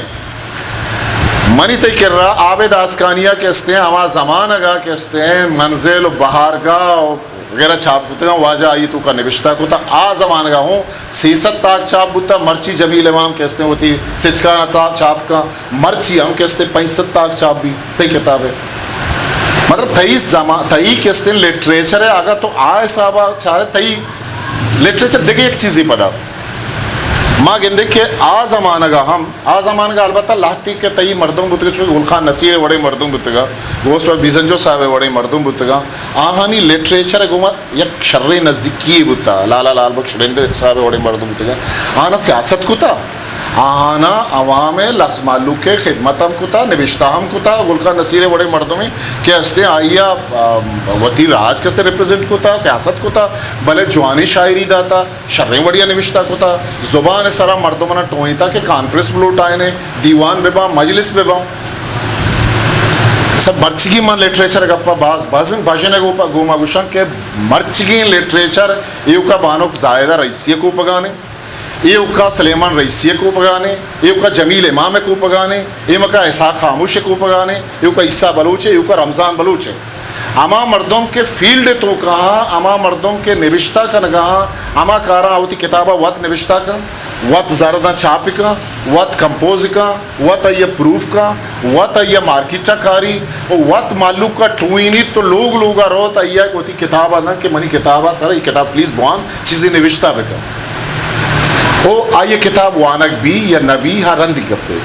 منی تئی کرا عابد آسکانی ءَ کہ استیں، ہما زمانگ ءَ کہ استیں، منزل و بہارگاہ و وغیرہ چھاپ کتگاں، واجہ آئی توکا نبشتہ کتا۔ آ زمانگ ءَ ہوں سیصد تاک چھاپ بوتا، مرچی جمیل امام کہ استیں وتی سچکان ءَ تا-، چھاپ کن، مرچی ہم کہ استیں پنچ سد تاک چھاپ بی تئی کتاب ءِ۔ مطلب تئی زمان، تئی کہ استیں لٹریچر ءَ اگاں تو آ حساب ءَ چارے، تئی لٹریچر دگہ یک چیزے پدا۔ ما گندے کہ آ زمانگ ءَ ہم، آ زمانگ ءَ البتہ لہتے کہ تئی مردم بوتگ، چو گل خان نصیر ءِ وڑیں مردم بوتگ، غوث بخش بیزنجو صاحب ءِ وڑیں مردم بوتگ، آہانی لٹریچر ءَ گوما یک شریں نزیکی بوتا، لالا لال بخش شرندے صاحب ءِ وڑیں مردم بوتگ، آہانا سیاست کتا، آہانا عوام ءِ لس مہلوک ءِ خدمت ہم کتا، نبشتہ ہم کتا۔ گل خان نصیر ءِ وڑیں مردمے کہ استیں آئی ءَ، آ، وتی راج کسے ریپریزنٹ کتا، سیاست کتا، بلے جوانیں شاعری داتا۔ شریں وڑیا نبشتہ کتا، زبان ءِ سرا مردمانا ٹوہینتا کہ کانفرنس بلوٹائینے، دیوان بباں، مجلس بباں۔ سب مرچیگیں من لٹریچر ءِ گپا باز بزن بژن ءِ گوپا-، گوما گوشاں کہ مرچیگیں لٹریچر ایوکا بانک زاہدہ رئیسی ءِ کوپگانے، ایوکا سلیمان رئیسی ءِ کوپگانے، ایوکا جمیل امام ءِ کوپگانے، ایمکا اسحاق خاموش ءِ کوپگانے، ایوکا عیسیٰ بلوچ ءِ، ایوکا رمضان بلوچ ءِ۔ ہما مردم کہ فیلڈ ءِ توکا آں، ہما مردم کہ نبشتہ کنگا آں، ہما کاراں وتی کتابا وت نبشتہ کن، وت زرداں چھاپ کن، وت کمپوز کن، وت آئی ءَ پروف کن، وت آئی ءَ مارکیٹا کاری، و وت مہلوکا ٹوہینیت تو لوگ لوگا روت آئی ءَ وتی کتابا دنت کہ منی کتابا سر اے کتاب پلیز بوان، چیزے نبشتہ بکن۔ او آئی ءِ کتاب وانگ بی یا نہ بی، ہا رندی گپے۔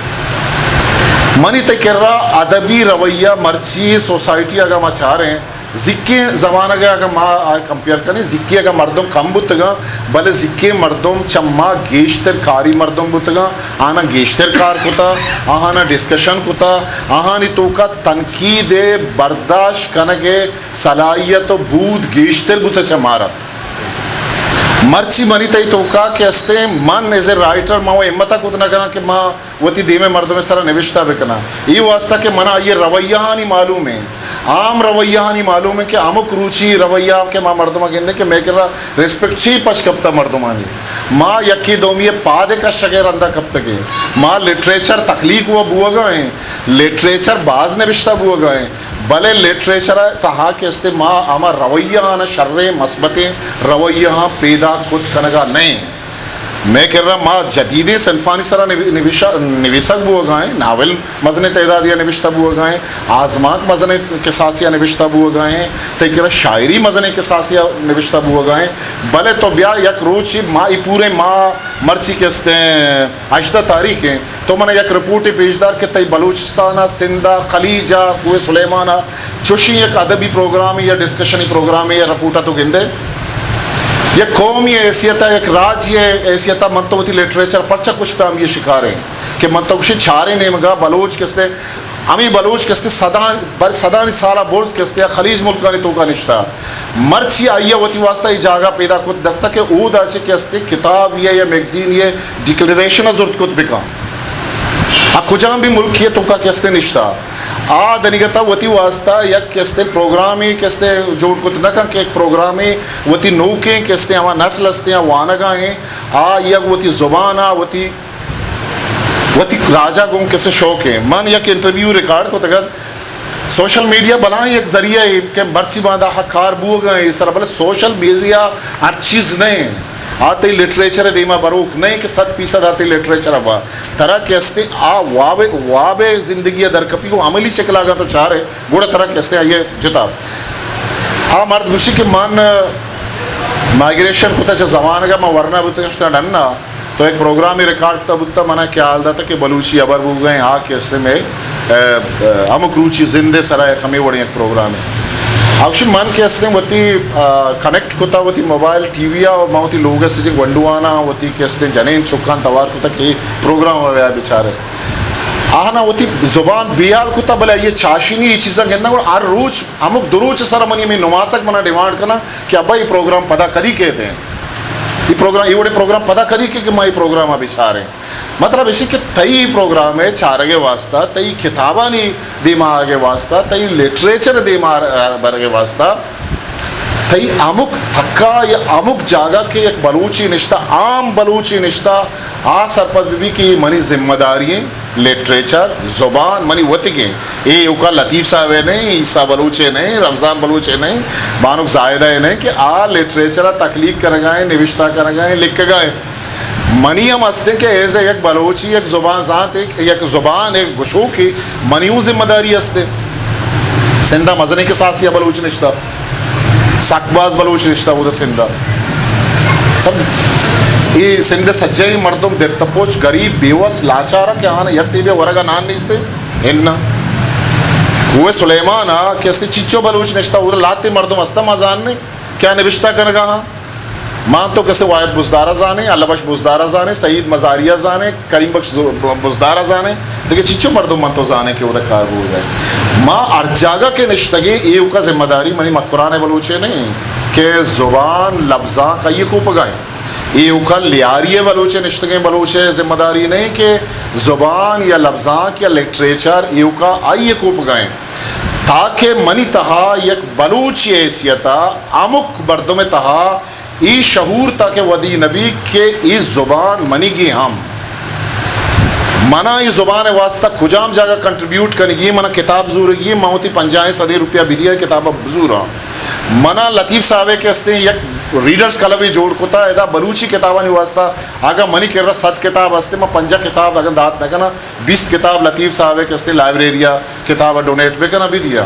منی تئی کرا ادبی رویہ مرچی سوسائٹی اگاں ما چاریں، زیکیں زمانگ ءَ اگاں ما آ کمپیئر کنیں، زیکیں اگاں مردم کم بوتگاں، بلے زیکیں مردم چہ ما گیشتر کاری مردم بوتگاں، آہاں گیشتر کار کتا، آہاں ڈسکشن کتا، آہانی توکا تنقید ءِ برداشت کنگ ءِ صلاحیت و بود گیشتر بوتا چہ مارا۔ مرچی منی تئی توکا کہ استیں، من ایز اے رائٹر، ما وہ ہمت ءَ کت نہ کناں کہ ما وتی دیم ءِ مردم ءِ سرا نبشتہ بکناں۔ اے واسطہ کہ منا آئی ءِ رویہ آنی معلوم ایں، عام رویہ آنی معلوم ایں کہ ہمک روچی رویہ کہ ما مردم ءَ گندیں کہ مئے کرا ریسپیکٹ چی پش کپتا مردمانی۔ ما یکے دومی ءِ پاد ءِ کشگ ءِ رندا کپتگیں۔ ما لٹریچر تخلیق و بوگا ایں، لٹریچر باز نبشتہ بوگا ایں، بلے لٹریچر ءِ تہا کہ استیں ما ہما رویہ آناں شریں مثبتیں رویہ آں پیدا کت کنگا نہ ایں۔ مئے کرا ما جدیدیں صنفانی سرا نوی-، نویشا-، نویسگ بوگا ایں، ناول مزنیں تعدادے ءَ نبشتہ بوگا ایں، آزمانک مزنیں کساسے ءَ نبشتہ بوگا ایں، تئی کرا شاعری مزنیں کساسے ءَ نبشتہ بوگا ایں، بلے تو بیا یک روچے ما اے پوریں ما مرچی کہ استیں ہژدہ تاریخ ایں، تو منا یک رپورٹے پیش دار کہ تئی بلوچستان ءَ، سندھ ءَ، خلیج ءَ، کوہ سلیمان ءَ چوشیں یک ادبی پروگرامے یا ڈسکشنی پروگرامے یا رپورٹ ءَ تو گندے؟ یک قومی حیثیت ءَ، یک راجی حیثیت ءَ من تو وتی لٹریچر پرچہ خوش فہمی ءِ شکار ایں کہ من تو گوشے چاریں نیمگا بلوچ کستے، ہمے بلوچ کستے صداں، بر-، صدانی سالا برز کستے خلیج ملکانی توکا نشتا۔ مرچی آئی ءَ وتی واسطہ اے جاگہ پیدا کت دکتا کہ اودا چہ کستے کتاب یا، یا میگزین یا ڈکلریشن ءَ زرت کت بکن۔ آ کجام بھی ملکی ءِ توکا کستے نشتا۔ آ دنیگتا وتی واسطہ یک کستے پروگرامے کستے جوڑ کت نہ کن کہ یک پروگرامے وتی نوکیں کستے ہما نسل استیں، آ وانگا ایں، آ یک وتی زبان ءَ، وتی، وتی راجا گوں کسے شوق ایں۔ من یک انٹرویو ریکارڈ کتگ ات، سوشل میڈیا بلاہیں یک ذریعہ اے کہ مرچی باندا حق کار بوگا ایں سر، بلے سوشل میڈیا ہر چیز نہ ایں۔ آ تئی لٹریچر ءِ دیما بروک نہ ایں کہ صد فیصد آ تئی لٹریچر ءَ با۔ ترا کہ استیں آ واب، واب زندگی ءَ درکپی گوں عملی شکل اگاں تو چارے، گڑا ترا کہ استیں آئی ءَ جتا۔ آ مرد گوشی کہ من مائگریشن کتا چہ زمانگ ءَ، من ورنا بوتگ شتا ڈنا، تو یک پروگرامے ریکارڈ کتا بوتا، منا خیال داتا کہ بلوچی ہبر بوگا ایں، آ کہ استیں مئے، ا، ا، ہمک روچی زند ءِ سرا یک ہمے وڑیں یک پروگرامے۔ اوشی من کہ استیں وتی، ا، کنیکٹ کتا وتی موبائل ٹی وی ءَ، من وتی لوگ ءِ سجیں گونڈواناں، وتی کہ استیں جنین چکاں توار کتا کہ پروگرام ءَ بیا بچارے۔ آہاں وتی زبان بیال کتا، بلے آئی ءَ چاشینی اے چیزاں گنداں، گڑا ہر روچ، ہمک دو روچ سرا منی ہمے نماسگ منا ڈیمانڈ کناں کہ ابا اے پروگرام پدا کدی کیت ایں؟ اے پروگرام، اے وڑیں پروگرام پدا کدی کیت کہ ما اے پروگرام ءَ بچاریں؟ مطلب ایشی کہ تئی پروگرام ءِ چارگ ءِ واستہ، تئی کتابانی دیما آگ ءِ واستہ، تئی لٹریچر ءِ دیما برگ ءِ واستہ، تئی ہمک تھکا یا ہمک جاگہ کہ یک بلوچے نشتہ، عام بلوچے نشتہ، آ سرپد بہ بی کہ اے منی ذمہ داری ایں، لٹریچر، زبان منی وتیگ ایں۔ اے اوکا لطیف صاحب ءِ نہ ایں، عیسیٰ بلوچ ءِ نہ ایں، رمضان بلوچ ءِ نہ ایں، بانک زاہدہ ءِ نہ ایں کہ آ لٹریچر ءَ تخلیق کنگا ایں، نبشتہ کنگا ایں، لکھگا ایں۔ منی ہم ہستیں کہ ایز اے یک بلوچے، یک زبان زانت، یک، یک زبان ءِ گشوکے، منی اوں ذمہ داری ہستیں۔ سندھ ءَ مزنیں کساسے ءَ بلوچ نشتہ، سک باز بلوچ نشتہ اودا سندھ ءَ۔ سر، اے سندھ ءِ سجہیں مردم دیر تپوچ، غریب، بے وس، لاچار اَں کہ آہاں یک ٹیبے ورگ ءَ نان نیستیں۔ اناں۔ کوہ سلیمان ءَ کہ استے چچو بلوچ نشتہ، اودا لہتے مردم ہستہ، ما زانیں کہ آ نبشتہ کنگا اَں۔ ما تو کسے واحد بزدار ءَ زانیں، اللہ بخش بزدار ءَ زانیں، سعید مزاری ءَ زانیں، کریم بخش ز-، بزدار ءَ زانیں، دگہ چچو مردم من تو زانیں کہ اودا کار بوگ ءَ ایں۔ ما ہر جاگہ کہ نشتگیں، اے اوکا ذمہ داری منی مکران ءِ بلوچ ءِ نہ ایں کہ زبان لبزانک آئی ءِ کوپگا ایں۔ اے اوکا لیاری ءِ بلوچ ءِ نشتگیں بلوچ ءِ ذمہ داری نہ ایں کہ زبان یا لبزانک یا لٹریچر اے اوکا آئی ءِ کوپگا ایں۔ تاکہ منی تہا یک بلوچے ءِ حیثیت ءَ ہمک مردم ءِ تہا اے شعور تاکہ ودی نہ بی کہ اے زبان منیگیں ہم۔ منا اے زبان ءِ واستہ کجام جاگہ کنٹریبیوٹ کنگی، منا کتاب زورگی، من وتی پنجاہیں صدیں روپیہ بدیاں کتاب ءَ بزوراں۔ منا لطیف صاحب ءِ کہ استیں یک ریڈرز کلبے جوڑ کتا، ادا بلوچی کتابانی واستہ اگاں منی کرا صد کتاب استیں، من پنجاہ کتاب اگاں دات نہ کناں، بیست کتاب لطیف صاحب ءِ کہ استیں لائبریری ءَ کتاب ءَ ڈونیٹ بکناں، بدیاں۔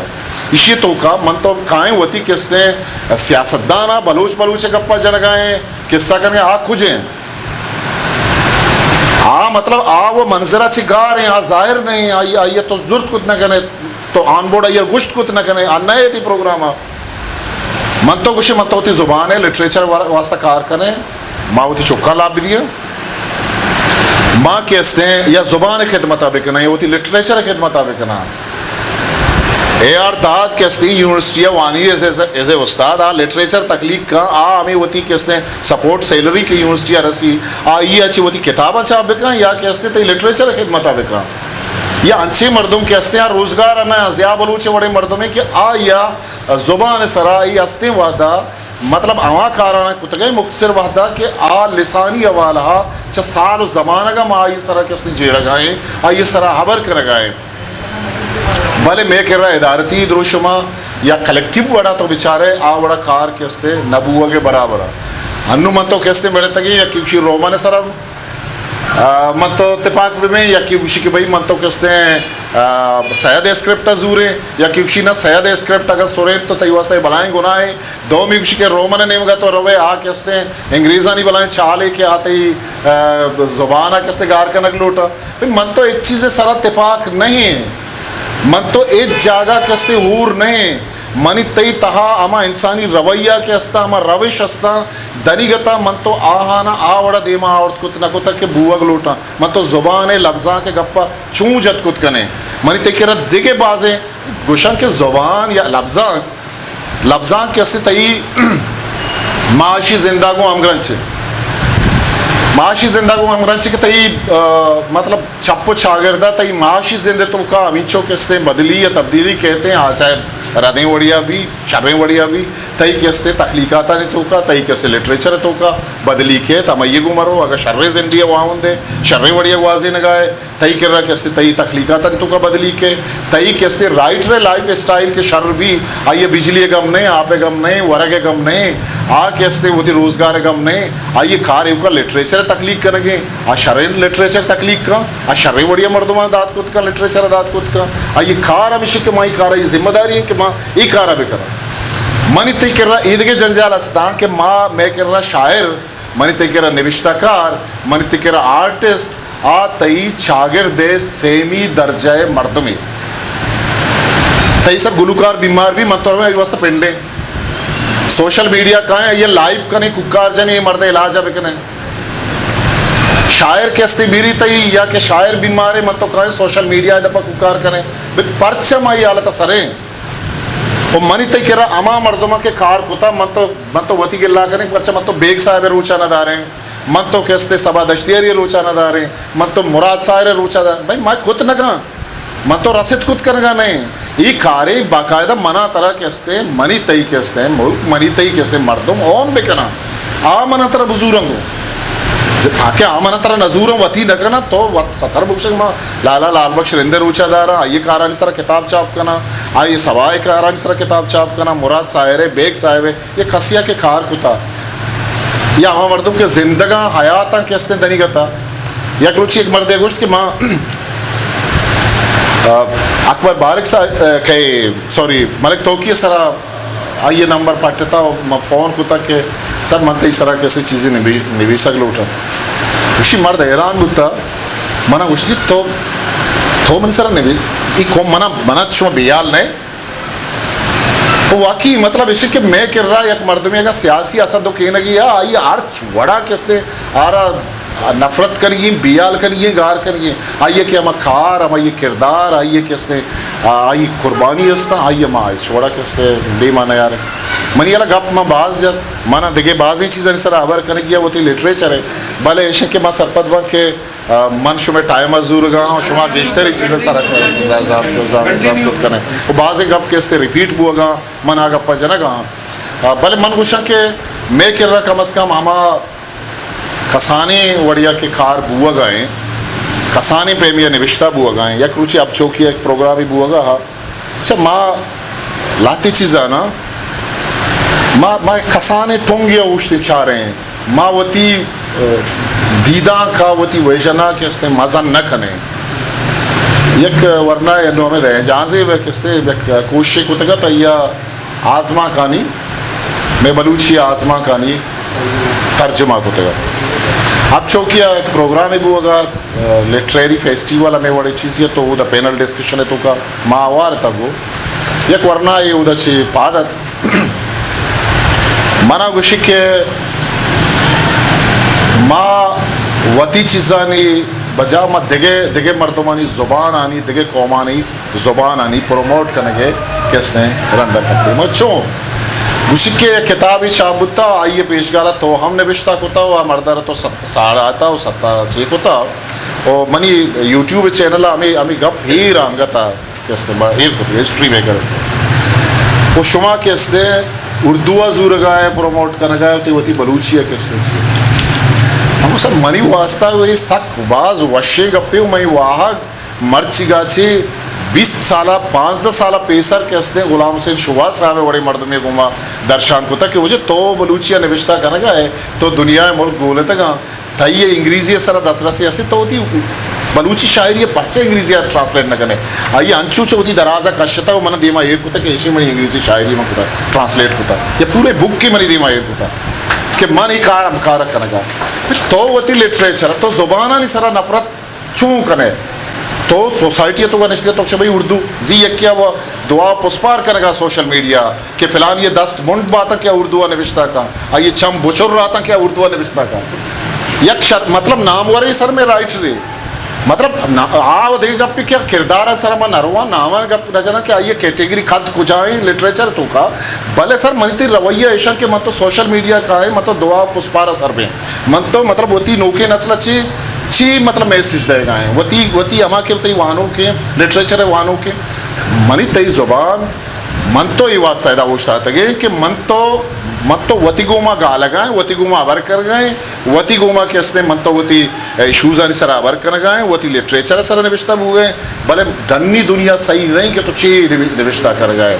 ایشی توکا من تو کائیں وتی کہ استیں سیاستدان ءَ بلوچ بلوچ ءِ گپا جنگا ایں، قصہ کنگا ایں، آ کجیں؟ آ مطلب آ وہ منظر ءَ چہ گار ایں، آ ظاہر نہ ایں، آئی، آئی ءَ تو زرت کت نہ کنے، تو آن بورڈ آئی ءَ گوشت کت نہ کنے، آ نہ ایں تئی پروگرام ءَ۔ من تو گوشیں، من تو وتی زبان ءِ لٹریچر وا-، واستہ کار کنیں، ما وتی چکاں لاپ بدیاں۔ ما کہ استیں یا زبان ءِ خدمت ءَ بکناں یا وتی لٹریچر ءِ خدمت ءَ بکناں۔ اے آر داد کہ استیں یونیورسٹی ءَ وانی ایز اے، ایز اے استاد، آ لٹریچر تخلیق کن، آ ہمے وتی کہ استیں سپورٹ سیلری کہ یونیورسٹی ءَ رسی، آئی ءَ چہ وتی کتاباں چاپ بکن یا کہ استیں تئی لٹریچر ءِ خدمت ءَ بکن۔ یا انچیں مردم کہ استیں آ روزگار ءَ نہ، ضیاء بلوچ ءِ وڑیں مردمے کہ آئی ءَ زبان ءِ سرا اے استیں وہدا مطلب ہما کاراں کتگئے مختصر وہدا کہ آ لسانی حوالہ ءَ چہ سال و زمانگ ءَ ما آئی ءِ سرا کہ استیں جیڑگا ایں، آئی ءِ سرا ہبر کنگا ایں۔ بلے مئے کرا ادارتی دروشم ءَ یا کلیکٹیو وڑا تو بچارئے، آ وڑا کار کہ استیں نہ بوگ ءِ برابر ءَ۔ انوں من تو کہ استیں مڑتگیں یکے گوشی رومن ءِ سرا، آ، من تو تپاک ببیں، یکے گوشی کہ بھئی من تو کہ استیں، آ، سید ءِ اسکرپٹ ءَ زوریں، یکے گوشی نہ، سید ءِ اسکرپٹ اگر سرینت تو تئی واستہ بلائیں گناہے۔ دومی گوشی کہ رومن ءِ نیمگا تو روئے، آ کہ استیں انگریزانی بلائیں چالے کہ آ تئی، آ، زبان ءَ کہ استیں گار کنگ لوٹا۔ بھئی من تو ہچ چیز ءِ سرا تپاک نہ ایں۔ من تو ہچ جاگہ کہ استیں ہور نہ ایں۔ منی تئی تہا ہما انسانی رویہ کہ استاں، ہما روش استاں، دنیگتا من تو آہانا آ وڑا دیما آورت کت نہ کتگ کہ بوگ لوٹاں۔ من تو زبان ءِ لبزانک ءِ گپا چوں جت کت کنیں۔ منی تئی کرا دگہ بازیں گوشاں کہ زبان یا لبزانک، لبزانک کہ استیں تئی معاشی زندا گوں ہمگرنچ۔ معاشی زندا گوں ہمگرنچ کہ تئی، آ، مطلب چپ و چاگردا تئی معاشی زند ءِ توکا ہمینچو کہ استیں بدلی یا تبدیلی کیتیں، آ چاہے ردیں وڑیا بی، شریں وڑیا بی، تئی کہ استیں تخلیقاتانی توکا، تئی کہ استیں لٹریچر ءِ توکا بدلی کیت، ہمائی گوں مرو۔ اگاں شریں زندے ءِ واہند ئے، شریں وڑیا گوازینگا ئے، تئی کرا کہ استیں تئی تخلیقاتانی توکا بدلی کیت، تئی کہ استیں رائٹر ءِ لائف اسٹائل کہ شر بی، آئی ءَ بجلی ءِ گم نہ ایں، آپ ءِ گم نہ ایں، ورگ ءِ گم نہ ایں، آ کہ استیں وتی روزگار ءِ گم نہ ایں، آئی ءِ کار ایوکا لٹریچر ءِ تخلیق کنگ ایں، آ شریں لٹریچر تخلیق کن، آ شریں وڑیا مردماں دات کت کن، لٹریچر ءَ دات کت کن۔ آئی ءِ کار ہمیش ایں کہ ما اے کار ءِ ذمہ داری ایں کہ ما اے کار ءَ بکناں۔ منی تئی کرا ایدگہ جنجال استاں کہ ما، مئے کرا شاعر، منی تئی کرا نبشتہ کار، منی تئی کرا آرٹسٹ، آ تئی چاگرد ءِ سیمی درجہ ءِ مردمے۔ تئی سر گلوکار بیمار بی، من تو رویں آئی واسطہ پنڈیں۔ سوشل میڈیا کائیں، آئی ءَ لائیو کنیں، کوکار جنیں، اے مرد ءِ علاج ءَ بکنیں۔ شاعر کہ استیں بیری تئی یا کہ شاعر بیمارے، من تو کائیں سوشل میڈیا ءِ دپا کوکار کنیں۔ بھئی پرچا ما اے حالت ءَ سریں؟ و منی تئی کرا ہما مردماں کہ کار کتا، من تو، من تو وتی گلہ کنیں، پرچا من تو بیگ صاحب ءِ روچا نہ داریں، من تو کہ استے صبا دشتیاری روچا نہ داریں، من تو مراد ساحر روچا دار، بھائی، ما کت نہ کن، من تو رسد کت کنگا نہیں۔ ای کارے باقاعدہ منا ترا کہ استے، منی تئی کہ استے ملک، منی تئی کہ استے مردم اون بکنا، آ منا ترا بزورن گو۔ تاکہ آ منا ترا نزورن وتی نہ کنا، تو وت ستر بکشگ ما لالا لال بخش رندے روچا دارا، آئی کارانی سرا کتاب چاپ کنا، آئی سوائے کارانی سرا کتاب چاپ کنا، مراد ساحر ہے، بیگ صاحب ہے، یہ کسیا کہ کار کتا، یا ہما مردم کہ زندگاں حیاتاں کہ استیں دنیگتا۔ یک روچی یک مردے گوشت کہ ما، آ، اکبر بارک سا، آ، کہ، سوری، ملک توکی سرا آئی نمبر پٹتا و ما فون کتا کہ سر من تئی سرا کسی چیزی نبی-، نبیسگ لوٹا۔ گوشی مرد حیران بوتا، منا گوشتی تو، تو من سرا نبی، ای قوم منا، منا شما بیال نہیں۔ تو واقعی مطلب اش کہ مئے کرا یک مردمے اگاں سیاسی اسد و کینگی آ، آئی ہرچ وڑا کہ استے آرا نفرت کنگی، بیال کنگی، گار کنگی۔ آئی کہ ہما کار، ہما یہ کردار، آئی کہ استے، آ، آئی قربانی استا، آئی ہما ہچ وڑا کہ استے دیما نیارے۔ منی والا گپ ما باز جت، منا دگہ بازی چیزانی سرا ہبر کنگی آ، وتی لٹریچر ہے۔ بلے ایشن کہ ما سرپد باں کہ آ، من شمئے ٹائم ء زورگا آں، شما گیشتر اے چیز ء سرا ضبط، ضبط، ضبط کنے۔ و بازیں گپ کہ استے ریپیٹ بوگا، من آ گپا جنگا آں۔ آ، بلے من گوشاں کہ مئے کرا کم از کم ہما کسانیں وڑیا کہ کار بوگا ایں، کسانیں پیمیا نبشتہ بوگا ایں۔ یک روچے اب چوکی ء یک پروگرامے بوگا ہا، اچھا، ما لہتے چیز زاناں، ما، ما کسانیں ٹنگے ء اوشت چاریں، ما وتی، ء، دیدانک ء وتی ویژن ء کہ استیں مزن نہ کنیں۔ یک ورنا انو ہمیں دے جہانزیب ء کہ استیں یک کوششے کتگ ات، آئی ء آزمانکانی، مئے بلوچی آزمانکانی ترجمہ کتگ ات۔ اب چوکی ء یک پروگرامے بوگ ء ات، لٹریری فیسٹیول ہمے وڑیں چیزے ات، تو اودا پینل ڈسکشن ء توکا ما ہوار اتگ۔ یک ورنا اے اودا چہ پاد ات۔ منا گوشی کہ ما وتی چیزانی بجا ما دگہ، دگہ مردمانی زبانانی، دگہ قومانی زبانانی پروموٹ کنگ ء کسیں رند ء کتیں۔ ما چون؟ گوشی کہ یک کتابے چاپ بوتا، آئی ء پیشگال ء تو ہم نبشتہ کتا و آ مرد ء را تو س-، ساڑاتا و ستا چے کتا۔ و منی یوٹیوب چینل ء ہمے، ہمے گپ ہیر انگت ء کہ است ما ہیر کت، ہسٹری میکرز۔ و شما کہ است اردو ء زورگا ء پروموٹ کنگا ء، وتی، وتی بلوچی ء کہ است چی۔ ہم سر منی واسطہ و یہ سک باز وشیں گپے و منی واہگ مرچیگا چہ بیست سال ء، پانزدہ سال ء پیسر کہ استیں غلام حسین شوہاز صاحب ء وڑیں مردمے گوما درشان کتگ کہ واجہ تو بلوچی ء نبشتہ کنگ ء ئے، تو دنیا ء ملک گولتگاں، تئی ء انگریزی ء سرا دسترسی است، تو وتی بلوچی شاعری ء پرچہ انگریزی ء ٹرانسلیٹ نہ کن ئے؟ آئی ء انچو چہ وتی دراز ء کشتگ ء من دیما ایر کتگ کہ ایشی منی انگریزی شاعری ء من کتگ، ٹرانسلیٹ کتگ، یا پورے بک ء منی دیما ایر کتگ کہ من اے کار ہمکار ء کنگ ء۔ تو وتی لٹریچر ء، تو زبانانی سرا نفرت چون کنے؟ تو سوسائٹی ء توکا نشتگے، تو گشے بھئی اردو، زی یکے ء و دعا پسپار کنگا سوشل میڈیا کہ فلانی ء دست منڈ باتاں کہ اردو ء نبشتہ کن، آئی ء چم بچر راتاں کہ اردو ء نبشتہ کن۔ یک شت، مطلب، ناموریں سر میں رائٹرے، مطلب، نا-، آ و دگہ گپے کہ کردار ء سر ما نہ رواں، نام ء گپ نہ جناں کہ آئی ء کیٹیگری قد کجا ایں لٹریچر توکا، بلے سر منی تئی رویہ ایشاں کہ من تو سوشل میڈیا کائیں، من تو دعا پسپار ء سر بیں۔ من تو مطلب وتی نوکیں نسل ء چی، چی مطلب میسج دئیگا ایں؟ وتی، وتی ہما کہ تئی وانوکیں، لٹریچر ء وانوکیں، منی تئی زبان، من تو اے واسطہ ادا اوشتاتگیں کہ من تو، من تو وتی گوما گالگا ایں، وتی گوما ہبر کرگا ایں، وتی گوما کہ استیں من تو وتی ایشوزانی سرا ہبر کنگا ایں، وتی لٹریچر ء سرا نبشتہ بوگا ایں۔ بلے ڈنی دنیا سہی نہ ایں کہ تو چے نبشتہ کنگا ئے۔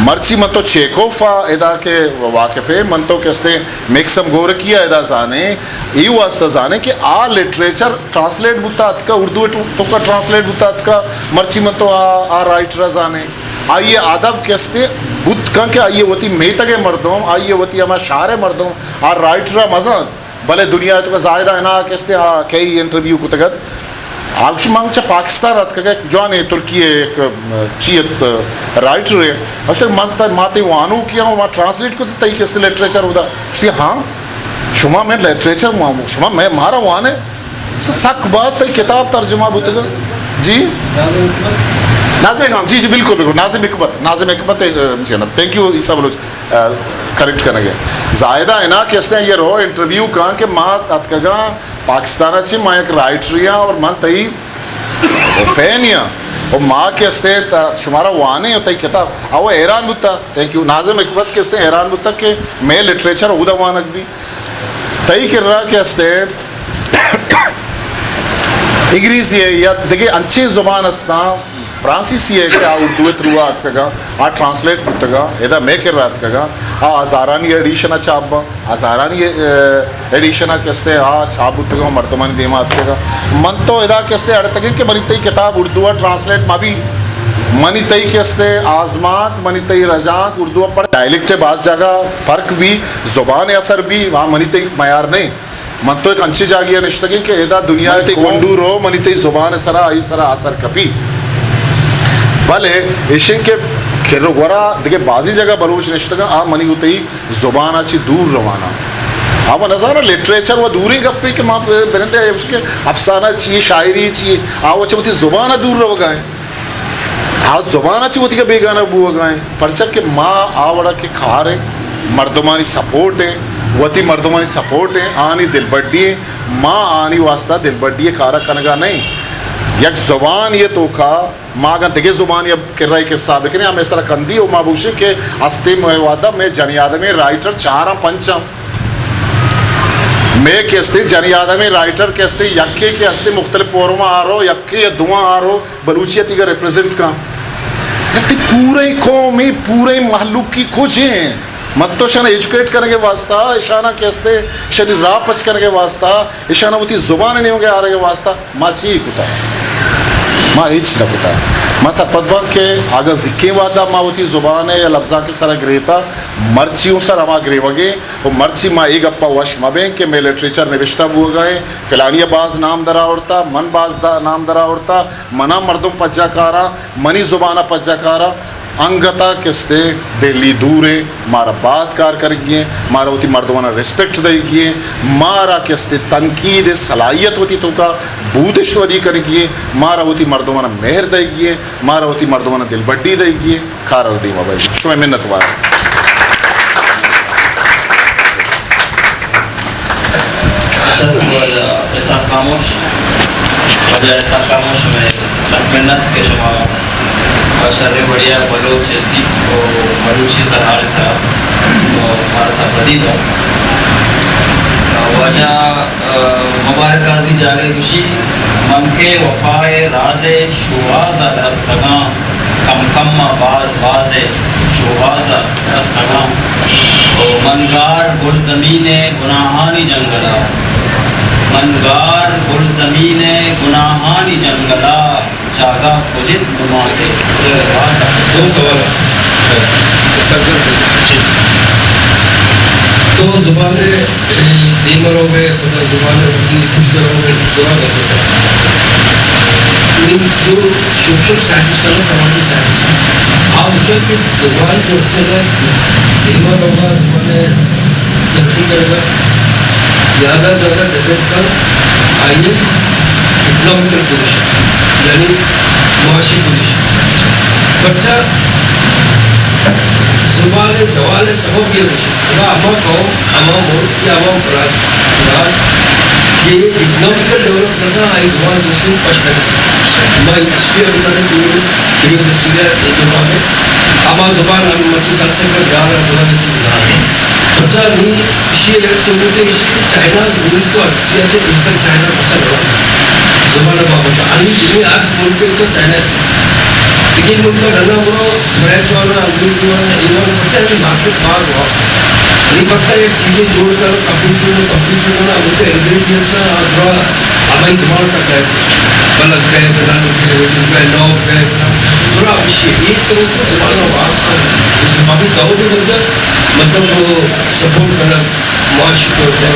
مرچی من تو چیکوف ء ادا کہ واقف ایں، من تو کہ استیں میکسم گورکی ء ادا زانیں، اے واسطہ زانیں کہ آ لٹریچر ٹرانسلیٹ بوتا اتکا، اردو ء ٹو-، توکا ٹرانسلیٹ بوتا اتکا، مرچی من تو آ، آ رائٹر ء زانیں۔ آئی ء ادب کہ استیں بوت کن کہ آئی ء وتی میتگ ء مردم، آئی ء وتی ہما شہر ء مردم، آ رائٹر ء مزن بلے دنیا ء توکا زاہد ء ہنا کہ استیں، آ کئی انٹرویو کتگ ات۔ آ گوشت، من چہ پاکستان اتکگ ء، یک جوانیں ترکی ء یک، م، چی ات، رائٹرے۔ گوشت، من ت-، ما تئی وانوکے آں، ما ٹرانسلیٹ کت تئی کس لٹریچر ادا۔ گوشت، ہاں، شما مئے لٹریچر، ما، شما مئے، مارا وانے۔ گوشت، سک باز تئی کتاب ترجمہ بوتگ۔ جی؟ ناظم اقبال، جی، جی، بالکل، بالکل۔ ناظم حکمت، ناظم حکمت، اے، جناب۔ تھینک یو، عیسیٰ بلوچ، اے، کریکٹ کنگ ءَ۔ زاہد ءَ انا کہ استیں، یہ رو انٹرویو کاں کہ ما اتکگاں پاکستان ءَ چہ، ما یک رائٹرے آں اور من تئی فین آں۔ اور ما کہ استیں، تا-، شمارا وانیں اور تئی کتاب، او حیران بوتا۔ Thank you. ناظم حکمت کہ استیں، حیران بوتا کہ مئے لٹریچر اودا وانگ بی۔ تئی کرا کہ استیں، انگریزی ءَ یا دگہ انچیں زبان استاں، فرانسیسی ءَ کہ آ اردو ءِ تھرو ءَ اتکگاں، آ ٹرانسلیٹ بوتگاں، ادا مئے کرا اتکگاں، آ ہزارانی ایڈیشن ءَ چھاپ باں، ہزارانی، اے، ایڈیشن ءَ کہ استیں آ چھاپ بوتگاں، مردمانی دیما اتکگاں۔ من تو ادا کہ استیں اڑتگیں کہ منی تئی کتاب اردو ءَ ٹرانسلیٹ مہ بی، منی تئی کہ استیں آزمانک، منی تئی رجانک اردو ءَ پڑ، ڈائلیکٹ ءِ باز جاگہ فرق بی، زبان ءِ اثر بی، آ منی تئی میار نہ ایں۔ من تو یک انچیں جاگہے ءَ نشتگیں کہ ادا دنیا ءِ تئی گونڈو رو، منی تئی زبان ءِ سرا، آئی سرا اثر کپی۔ بلے ایشیں کہ کر و گورا دگہ بازیں جاگہ بلوچ نشتگاں، آ منی و تئی زبان ءَ چہ دور رواناں۔ آ من نزاناں، لٹریچر و دوریں گپے کہ ما بنندے، ایش کہ افسانہ چی، شاعری چی، آ و چہ وتی زبان ءَ دور روگا ایں۔ آ زبان ءَ چہ وتیگا بیگانہ بوگا ایں، پرچا کہ ما آ وڑا کہ کار ایں، مردمانی سپورٹ ایں، وتی مردمانی سپورٹ ایں، آنی دلبڈی ایں، ما آنی واسطہ دلبڈی ءِ کارا کنگا نہ ایں۔ یک زبان ءِ توکا ما اگاں دگہ زبانی ءِ کرا اے قصہ بکنیں، ہمے سرا کندی و ما بگوشیں کہ استیں مئے وہدا مئے جنی آدمیں رائٹر چاراں پنچاں۔ مئے کہ استیں جنی آدمیں رائٹر کہ استیں، یکے کہ استیں مختلف فورم آ رو، یکے یا دواں آ رو، بلوچی ءَ تیگا ریپریزنٹ کن۔ تئی پوریں قومے، پوریں مہلوکی کجیں؟ من تو اشانا ایجوکیٹ کنگ ءِ واسطہ، اشانا کہ استیں، اشانی راہ پچ کنگ ءِ واسطہ، اشانا وتی زبان ءِ نیمگ ءَ آرگ ءِ واسطہ ما چی کتا؟ ما ہچ نہ کتا۔ ما سرپد باں کہ اگاں زیکیں وہدا ما وتی زبان ءِ یا لبزانک ءِ سرا گریتا، مرچی اوں سر ہما گریوگیں و مرچی ما اے گپا وش مہ بیں کہ مئے لٹریچر نبشتہ بوگا ایں، فلانی ءَ باز نام در آورتا، من باز دا-، نام در آورتا، منا مردم پجا کاراں، منی زبان ءَ پجا کاراں، انگت ءَ کہ استیں دہلی دور ایں، مارا باز کار کنگی ایں، مارا وتی مردمانا ریسپیکٹ دئیگی ایں، مارا کہ استیں تنقید ءِ صلاحیت وتی توکا بودشت ودی کنگی ایں، مارا وتی مردمانا مہر دئیگی ایں، مارا وتی مردمانا دلبڈی دئیگی ایں۔ کار ءَ دیما بئے۔ شمئے منت وار۔ سر، واجہ اسحاق خاموش، واجہ اسحاق خاموش، شمئے لک منت کہ شما شریں وڑیا بلوچ سی و بلوچی سرحال سرا مارا سرپدی دو۔ واجہ مبارک قاضی جاگہے گوشی، من کہ وفا ءِ راز ءِ شوہاز ءَ درتکگاں، کم کم ءَ باز باز ءِ شوہاز ءَ درتکگاں۔ او من گار گلزمین ءِ گناہانی جنگل ءَ، من گار گلزمین ءِ گناہانی جنگل ءَ۔ جاگہ کجت نماز ءِ شوہاز ءَ۔ دو سوال است۔ سرگرم بہ۔ تو زبان ءِ دیم ءَ روگ ءَ، پدا زبان ءِ وتی پشت ءَ روگ ءَ، دراہ گپ جت۔ نی تو شپ شپ سائنٹسٹاں، سماجی سائنٹسٹ، آ گوشگ کہ زبان جو است نا، دیم ءَ روگ ءَ، زبان ءِ ترقی کنگ ءَ، زیادہ زیادہ ڈپینڈ کن آئی اکنامیکل پوزیشن، یعنی معاشی پوزیشن۔ پرچا زبان ءِ زوال ءِ سبب یہ گوشی، اگاں ہما قوم، ہما ملک یا ہما برات، برات کہ اکنامیکل ڈیولپ نہ کن، آئی زبان دوستی پش نہ کن۔ ما ہسٹری ءَ بزانیں، یونیورسٹی ءَ، اے کتاب ءَ، ہما زبان ہم مرچی سنسکرت گال ءَ بزانیں چیز نہ انت۔ پرچا نی ایشی ءِ یک ثبوتے ایش کہ چائنا انیس سو اسی ءَ چہ پیسر چائنا پسا نہ زبان ءِ بابت ءَ۔ انی دنیا ہرچ ملک ءَ تو چائنا ءَ چہ۔ لیکن ملک ءَ ڈنا برو، فرانس والا، انگریزی والا، اے والا، پرچا انی مارکیٹ باز واست۔ انی پسا یک چیزے جوڑ کر، کمپیوٹر، کمپیوٹر والا، ہمے انگریڈینٹس ءَ، آ درا ہمائی زبان ءَ تک ءَ بلد کئے، بلد کئے، لوگ کئے، درا اشی ایک طرح سے زبان ءَ واست کن۔ ماہی دور ءِ اندر، مطلب، وہ سپورٹ کنگ، معاشی طور پر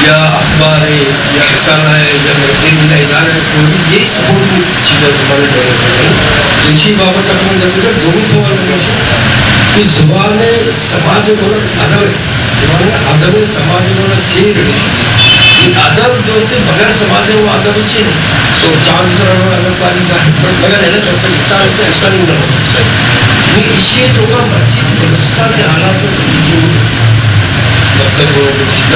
یا اخبار ءَ یا رسالہ ءَ یا میگزین یا ادارہ ءَ کوئی بھی یک سپورٹنگ چیز ءَ زبان ءَ ڈیولپ کنگ۔ تو ایشی بابت ءَ من جب دومی سوال ہمیش کہ زبان ءِ سماج ءِ گونا ادب ءَ، زبان ءِ ادب ءِ سماج ءِ گونا چے ریلیشن؟ ادب دوست بغیر سماج ءَ وہ ادب چی نہ۔ سو چاند سر ادب کاری کا بغیر ایسا کرتا انسان تو ایسا نہیں بنا۔ نی ایشی تو کا مرچی بلوچستان کے حالات جو مطلب وہ گزشتہ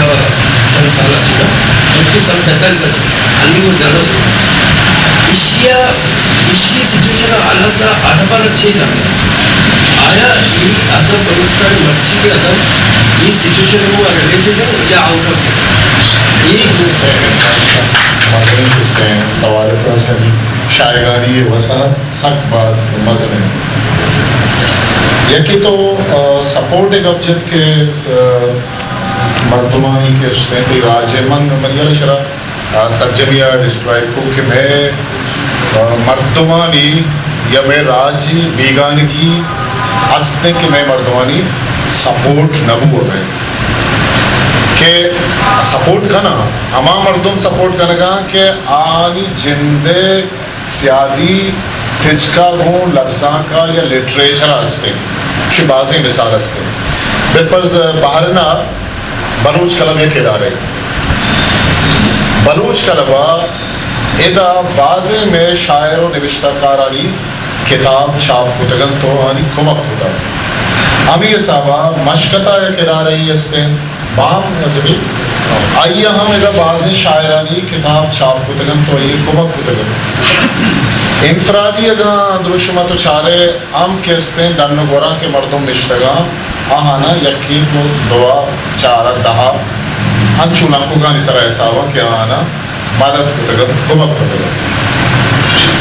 چند سال چکا، بلکہ سن سینتالیس سے علی وہ زیادہ ایشیا ایشی سچویشن حالات کا ادب والا چی نہ۔ آیا یہ ادب بلوچستان مرچی کے ادب یہ سچویشن وہ ریلیٹڈ ہے یا آؤٹ آف؟ یہ مزنیں چیزیں سوال تو شاعرانی وساحت سک باز مزن ہے۔ یکی تو، آ، سپورٹ گپ جت کہ، آ، مردمانی کہ استیں تئی راج من، منی شرا، آ، سرجمی آ ڈسکرائب کو کہ میں، آ، مردمانی یا میں راجی بیگانگی است کہ میں مردمانی سپورٹ نہ بوگ ءَ کہ سپورٹ کناں، ہما مردم سپورٹ کنگاں کہ آنی جندے سیادی تچکا گوں لبزانک ءَ یا لٹریچر ءَ است انت۔ چہ بازیں مثال است انت۔ بلفرض بحرین ءَ بلوچ کلب یک ادارے۔ بلوچ کلب ءَ ادا بازیں مئے شاعر و نبشتہ کارانی کتاب چاپ کتگ انت و آنی کمک کتگ۔ ہمے حساب ءَ مشکت ءَ یک ادارہ ای است انت، بام عجبی، آئی ءَ ہم ادا بازیں شاعرانی کتاب چاپ کتگ انت و آئی ءَ کمک کتگ انت۔ انفرادی اگاں دروشم ءَ تو چارئے ہم کہ استیں ڈن و گوراں کہ مردم نشتگاں، آہاناں یکے تو دوا چارا دہا انچو لنکوکانی سرا حساب ءَ کہ آہاناں مدد کتگ ءُ کمک کتگ۔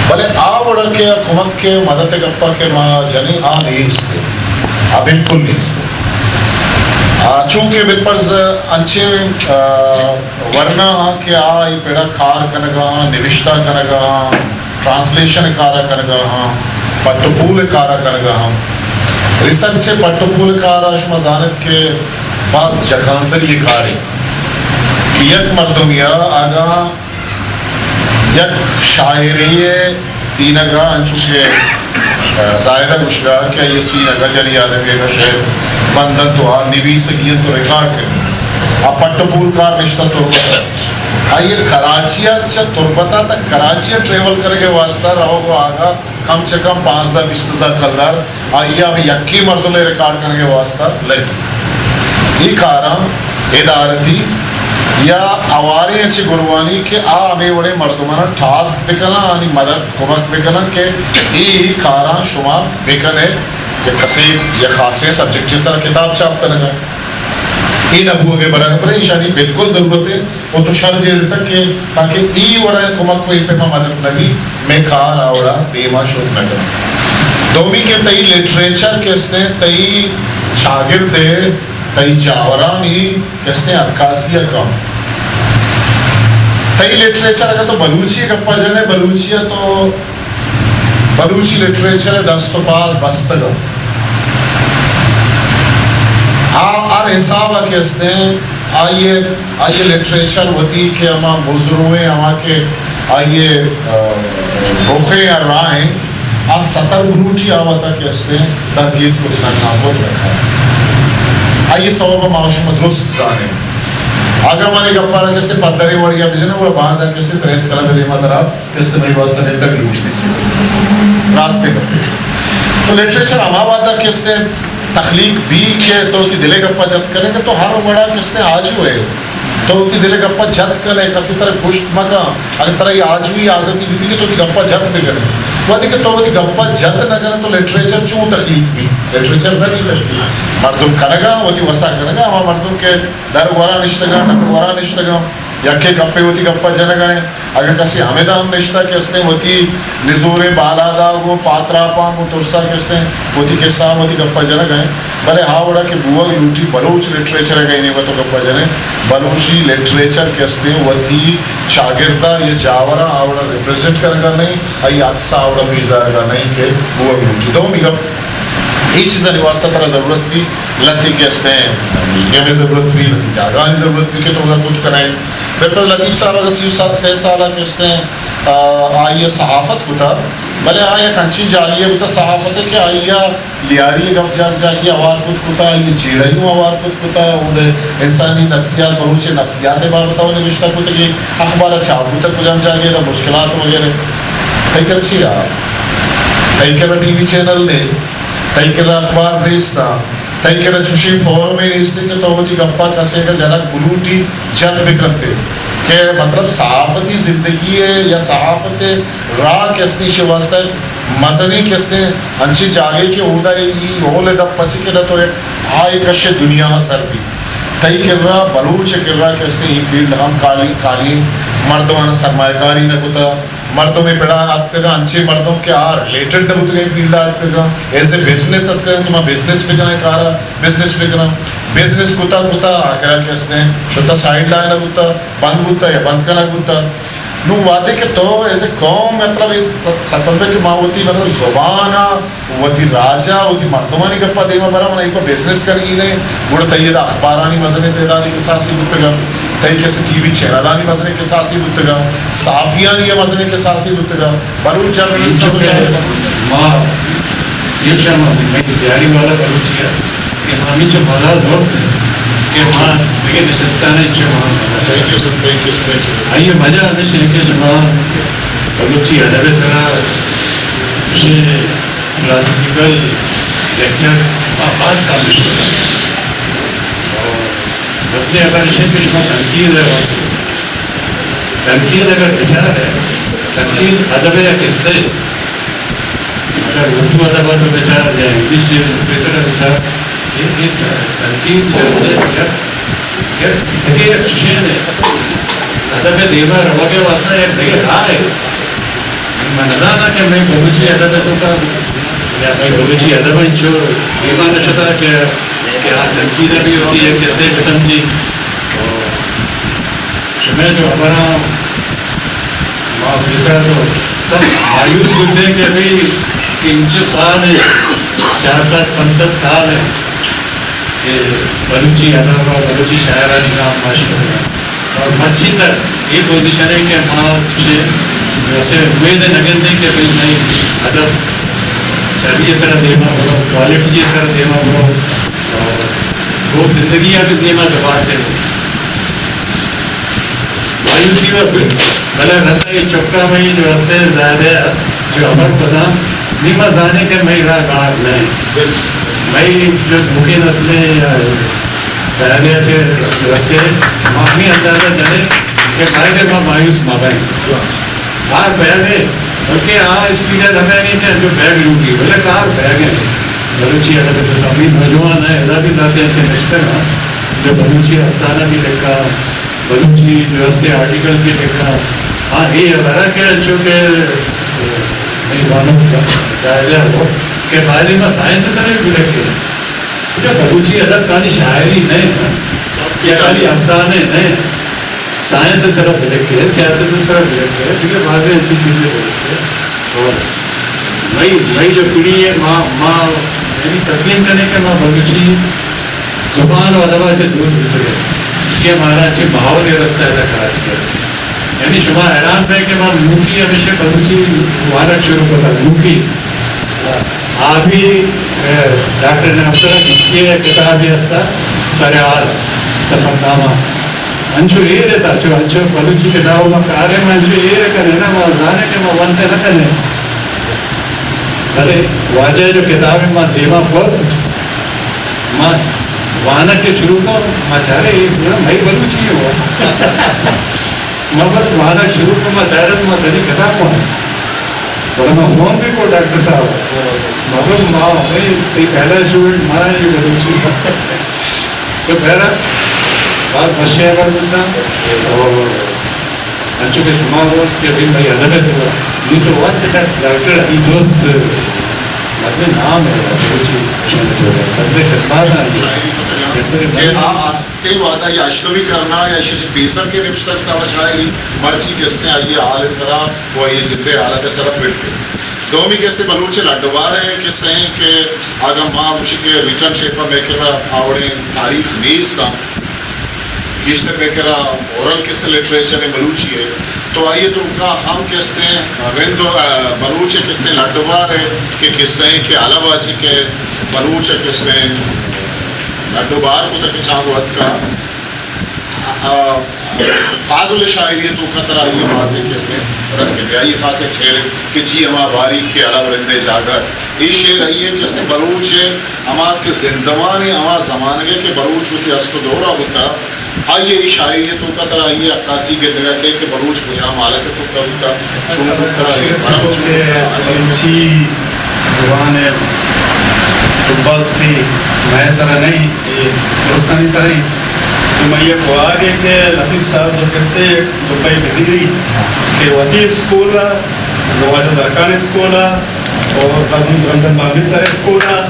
بلے آ وڑ ءَ کہ آ کمک ءُ مدد ءِ گپ ءَ کہ ما جنیں آ نیست، آ بالکل نیست۔ آ چونکہ بالفرض انچیں، آ، ورنا آں کہ آ اے پڑ ءَ کار کنگ ءَ آں، نبشتہ کنگ ءَ آں، ٹرانسلیشن ءِ کار ءَ کنگ ءَ آں، پٹ ءُ پول ءِ کار ءَ کنگ ءَ آں۔ ریسرچ ءِ پٹ ءُ پول ءِ کار ءَ شما زانت کہ باز جکانسری ءِ کارے کہ یک مردمے ءَ اگاں یک شاعرے ءِ سینگ ءَ انچو کہ، آ، زاہد ءَ گوشگ ءَ کہ آئی ءِ سینگ ءَ جنی آدمے ءِ شعر بند انت ءُ آ نبیسگی انت ءُ ریکارڈ کنگی انت۔ آ پٹ ءُ پول کار نشتہ تربت ءَ۔ آئی ءَ کراچی ءَ چہ تربت ءَ تک کراچی ءَ ٹریول کنگ ءِ واستہ روگ ءُ آگ ءَ کم چہ کم پانزدہ بیست ہزار کلدار آئی ءَ ہمے یکیں مردم ءِ ریکارڈ کنگ ءِ واستہ لگی۔ اے کاراں ادارتی یا اواریں چہ گروہانی کہ آ ہمے وڑیں مردماناں ٹاسک بکناں، آنی مدد کمک بکناں کہ اے کاراں شما بکن ات، یک کسے یک خاصیں سبجیکٹ ءِ سرا کتاب چاپ کنگ ءَ۔ اے نہ بوگ ءِ برابر ءَ ایشانی بالکل ضرورت ہے۔ و تو شر جیڑتگ کہ تاکہ اے وڑا کمک و اے پیما مدد نہ بی، مئے کار آ وڑا دیما شت نہ کنت۔ دومی کہ تئی لٹریچر کہ استیں، تئی چاگرد ءِ، تئی جاورانی کہ استیں عکاسی ءَ کن۔ تئی لٹریچر اگاں تو بلوچی گپا جنے، بلوچی ءَ تو بلوچی لٹریچر ءِ دست و پاد بستگ انت۔ آ ہر حساب ءَ کہ استیں، آئی ءِ، آئی ءِ لٹریچر وتی کہ ہما مزرویں، ہما کہ آئی ءِ، آ، رخیں یا راہیں، آ ستر بلوٹی آ وتا کہ استیں، درگیت کت نہ کنت، کت نہ کنت۔ آئی ءِ سوب ءَ ما شما درست زانیں۔ اگاں من اے گپا را کسے پدریں وڑیا بجناں، گڑا باندا کسے پریس کلب ءِ دیما ترا کسے منی واسطہ نندگ لوٹیت۔ راستیں گپے۔ تو لٹریچر ہما وہدا کسے تخلیق بی کہ تو وتی دل ءِ گپا جت کنے کہ تو ہر وڑا کسے آجو ئے۔ تو وتی دل ءِ گپا جت کنے، کسے ترا گوشت مکن۔ اگہ ترا اے آجوئی آزاتی بی بی کہ تو وتی گپا جت بکنے۔ وہدے کہ تو وتی گپا جت نہ کنے تو لٹریچر چون تخلیق بی؟ لٹریچر نہ بی تخلیق۔ مردم کنگا، وتی وسا کنگا، ہما مردم کہ در گورا نشتگاں، ڈن گورا نشتگاں، یکے گپے وتی گپا جنگا ایں۔ اگہ کسے ہمدا ہم نشتہ کہ استیں وتی نزوریں بالاداں گوں پاتراپاں گوں ترسا کہ استیں وتی کسہ ہم وتی گپا جنگا ایں۔ بلے ہا وڑا کہ بوگ لوٹی بلوچ لٹریچر ءِ گئینے وت گپا جنے، بلوچی لٹریچر کہ استیں وتی چاگردا یا جاوراں آ وڑا ریپریزنٹ کنگا نہیں، آئی عکس آ وڑا پیش دارگا نہیں کہ بوگ لوٹی۔ دومی گپ، اے چیزانی واسطہ ترا ضرورت بی، لتی کہ استیں میڈیم ءِ ضرورت بی، لتی جاگہانی ضرورت بی کہ تو ادا کت کنائے۔ بالکل لطیف صاحب اگہ سی و سات، سے سال کہ استیں، آ، آئی ءَ صحافت کتا، بلے آ یک انچیں جاگہے بوتہ صحافت ءِ کہ آئی ءَ لیاری ءِ گپ جاک جاکی ءَ ہوار کت کتہ، آئی ءَ جیڑہی اوں ہوار کت کتہ، اودا انسانی نفسیات، بلوچ ءِ نفسیات ءِ بابت ءَ نبشتہ کتگ، اخبار ءَ چاپ بوتگ کجام جاگہے، ادا مشکلات وغیرہ۔ تئی کرا چی آ؟ تئی کرا ٹی وی چینل نے، تئی کرا اخبار نیست آ، تئی کرا چوشیں فورمے نیست کہ تو وتی گپا کسے ءَ جنگ بلوٹی جت بکنتے کہ مطلب صحافتی زندگی ءِ یا صحافت ءِ راہ کسے ایشی واسطہ مزنیں کسے انچیں جاگہے کہ اودا ای اول ءِ دپ پچ کہ تو یک ہائے کش دنیا ءَ سر بی۔ تئی کرا، بلوچ ءِ کرا کسے ای فیلڈ ہم کالی، کالی مردمان سرمایہ کاری نہ کتا۔ مردم اے پڑا اتکگاں، انچیں مردم کہ آ ریلیٹڈ نہ بوتگاں اے فیلڈ ءَ اتکگاں، ایز اے بزنس اتکگاں کہ ما بزنس بکناں، اے کار ءَ بزنس بکناں۔ بزنس کتا کتا آخر ءَ کہ استیں شتا سائیڈ لائن ءَ بوتا، بند بوتا یا بند کنگ بوتا۔ نوں وہدے کہ تو ایز اے قوم مطلب اس سرپد بے کہ ما وتی مطلب زبان ءَ وتی راج ءَ وتی مردمانی گپ ءَ دیم ءَ براں، من ایوک ءَ بزنس کنگی نہ، گڑا تئی ادا اخبارانی مزنیں تعدادے کساسی بوتگ ءَ، تئی کسے ٹی وی چینلانی مزنیں کساسی بوتگ ءَ، صحافیانی ءَ مزنیں کساسی بوتگ ءَ، بلوچ جرنلسٹ ءَ تو چارے ما چیف شاہ ما میں تیاری والا بلوچی ءَ کہ ما ہمینچو مزاج وقت کہ ما دگہ نشستان ءَ انچو ما thank you sir, thank you, thank you. آئی ءِ وجہ ہمیش انت کہ شما بلوچی ادب ءِ سرا چوشیں فلاسفیکل لیکچر ما باز کم اشکناں۔ اور مطلب اگر ایش انت کہ شما تنقید ءَ وقت، تنقید اگر بچار ءَ، تنقید ادب ءِ یک حصہ ءَ، اگر اردو ادب ءَ تو بچار یا انگلش لٹریچر ءَ بچار، اے، اے تنقید جو است، یک، یک دگہ یک چیزے ءَ ادب ءِ دیما روگ ءِ واسطہ یک دگہ راہ ءَ۔ من نزاناں کہ مئے بلوچی ادب ءِ توکا یا مئے بلوچی ادب انچو دیما نہ شتا کہ، کہ آ تنقید ءَ بہ وتی یک حصہ ءَ بسمجھی۔ شمئے جو ہبراں ما پیسر تو سک مایوس بوتیں کہ ابھی کہ انچو سال ءَ، چار سد پنچ سد سال ءَ کہ بلوچی ادب ءُ بلوچی شاعرانی نام ما شنگ ءَ۔ اور مرچی تک اے پوزیشن ءَ کہ ما چوشیں ویسے امید نہ گندیں کہ بھئی مئے ادب چڑی ءِ سرا دیما برو، کوالٹی ءِ سرا دیما برو، اور لوگ زندگی ءَ بھی دیما دباتے۔ مایوسی ءَ بلے رندا اے چکا مئی جو ہستے زیادہ جو ہبر کتاں، نی ما زانیں کہ مئی راہ گار نہ انت۔ مئی جو نوکیں نسل ءَ یا زیادہ چہ رسے، ما ہمیں اندازہ داریں کہ باید ما مایوس مہ بئیں۔ کار بیگ ءَ، بلکہ آ اسپیڈ ءَ نہ بیگ ءَ کہ جو بیگ لوٹی، بلے کار بیگ ءَ۔ بلوچی ادب ءِ تو ہمے نوجوان ءَ ادا بھی داتے انچیں نشتگ ءَ جو بلوچی افسانہ بھی لکھا، بلوچی جو است آرٹیکل بھی لکھا۔ ہاں، اے ہبر ءَ کہ انچو کہ، اے، مئی وانوک جا-، جاہل ءَ ہو کہ باید ما سائنس ءِ سرا بھی لکھیں۔ اچھا، بلوچی ادب خالی شاعری نہ انت نا، یا خالی افسانے نہ انت۔ سائنس ءِ سرا بلکے، سیاست ءِ سرا بلکے، دگہ بازیں انچیں چیزے بلکے۔ اور مئی، مئی جو پڑی ہے، ما، ما یعنی تسلیم کنیں کہ ما بلوچی زبان و ادب ءَ چہ دور بوتگ ءَ، کہ مارا چہ ماحول ءِ رستہ ءَ کراچی ءَ۔ یعنی شما حیران بئے کہ ما نوکی ہمیشہ بلوچی وانگ شروع کتا، نوکی۔ آ بھی، اے، ڈاکٹر نعمت اللہ گچکی ءِ کتابے ہستا، سر حال، سفرنامہ۔ انچو ایر اتا، چو انچو بلوچی کتاب ما کاریں، ما انچو ایر کنیں نا، ما زانیں کہ ما ونتے نہ کنیں۔ بلے واجہ جو کتاب ما دیما کت، ما وانگ کہ شروع کو، ما چارے اے پورا مئی بلوچی ہو۔ ما بس وانگ شروع کو، ما چارے ما سجی کتاب کو۔ بلے ما فون بھی کو ڈاکٹر صاحب۔ ما بس ما، بھئی، تئی پہلا اسٹوڈنٹ ما ہے، یہ بلوچی۔ تو بہرحال، باز وشیں ہبر بوتا۔ اور انچو کہ شما گوشت کہ بھئی مئی ادب ءِ تو، نی تو وت بچار ڈاکٹر علی دوست، مزن نام ہے بلوچی شاعر تو، بندے خدمات آئی۔ کہ آ آستے وعدہ یا اشکوی کرنا یا شش پیسر کے نبشتہ کتاب شاعری مرچی کستے آئی حال سرا و آئی جند حالت سرا فٹ ہے۔ دومی کستے بلوچ لڈوار ہے، کستے ہیں کہ اگاں ما گوشی کہ ریٹن شیپ میں کرا آوڑیں تاریخ نیست ہاں۔ گیشتر بہ کرا اورل کسہ لٹریچر ءِ بلوچی ءِ، تو آئی ءِ توکا ہم کستیں رند و، آ، بلوچ ءِ کستیں لڈ و بار ءِ کہ کسہ ایں کہ الب ءَ چہ کہ بلوچ ءِ کستیں لڈ و بار کتہ کہ چاند و اتکا، آ، فاضل ءِ شاعری ءِ توکا ترا آئی ءِ بازیں کستیں رنگ بہ، آئی ءِ خاصیں شعر کہ جی ہما باریک کہ الب رند ءِ جاگہ، اے شعر آئی ءِ کستیں بلوچ ءِ ہما کہ زندمان ءِ ہما زمانگ ءِ کہ بلوچ وتی است و دور ءَ بوتا، آئی ءِ اے شاعری ءِ توکا ترا آئی ءِ عکاسی گندگ ءَ کئے کہ بلوچ کجام حالت ءِ توکا بوتا، چون بوتا، اے بھرم چون بوتا، آئی ءِ بلوچی زبان ءِ ٹبہ است ایں، مئے سرا نہ ایں، اے درستانی سرا ایں۔ تو منی یک واہگے کہ لطیف صاحب جو کستے یک ٹبہ بزیری کہ وتی اسکول ءَ، واجہ زرکان اسکول ءَ، اور رمضان، رمضان بابی سر اسکول ءَ۔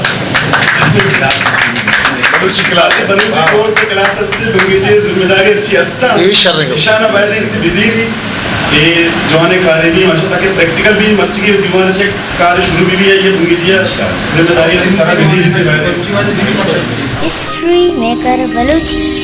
بلوچی کلاس۔ بلوچی کورس کلاس است، بنگیجی ذمہ داری ہرچی است۔ اے شر ہے۔ ایشانا باید است بزیری۔ اے جوان کارے بھی، ماشاءاللہ کہ پریکٹیکل بھی، مرچی کے دیوان سے کار شروع بھی، بھی ہے، یہ بنگیجی ذمہ داری ہرچی سارا بزیری تے باید۔ History maker Balochi.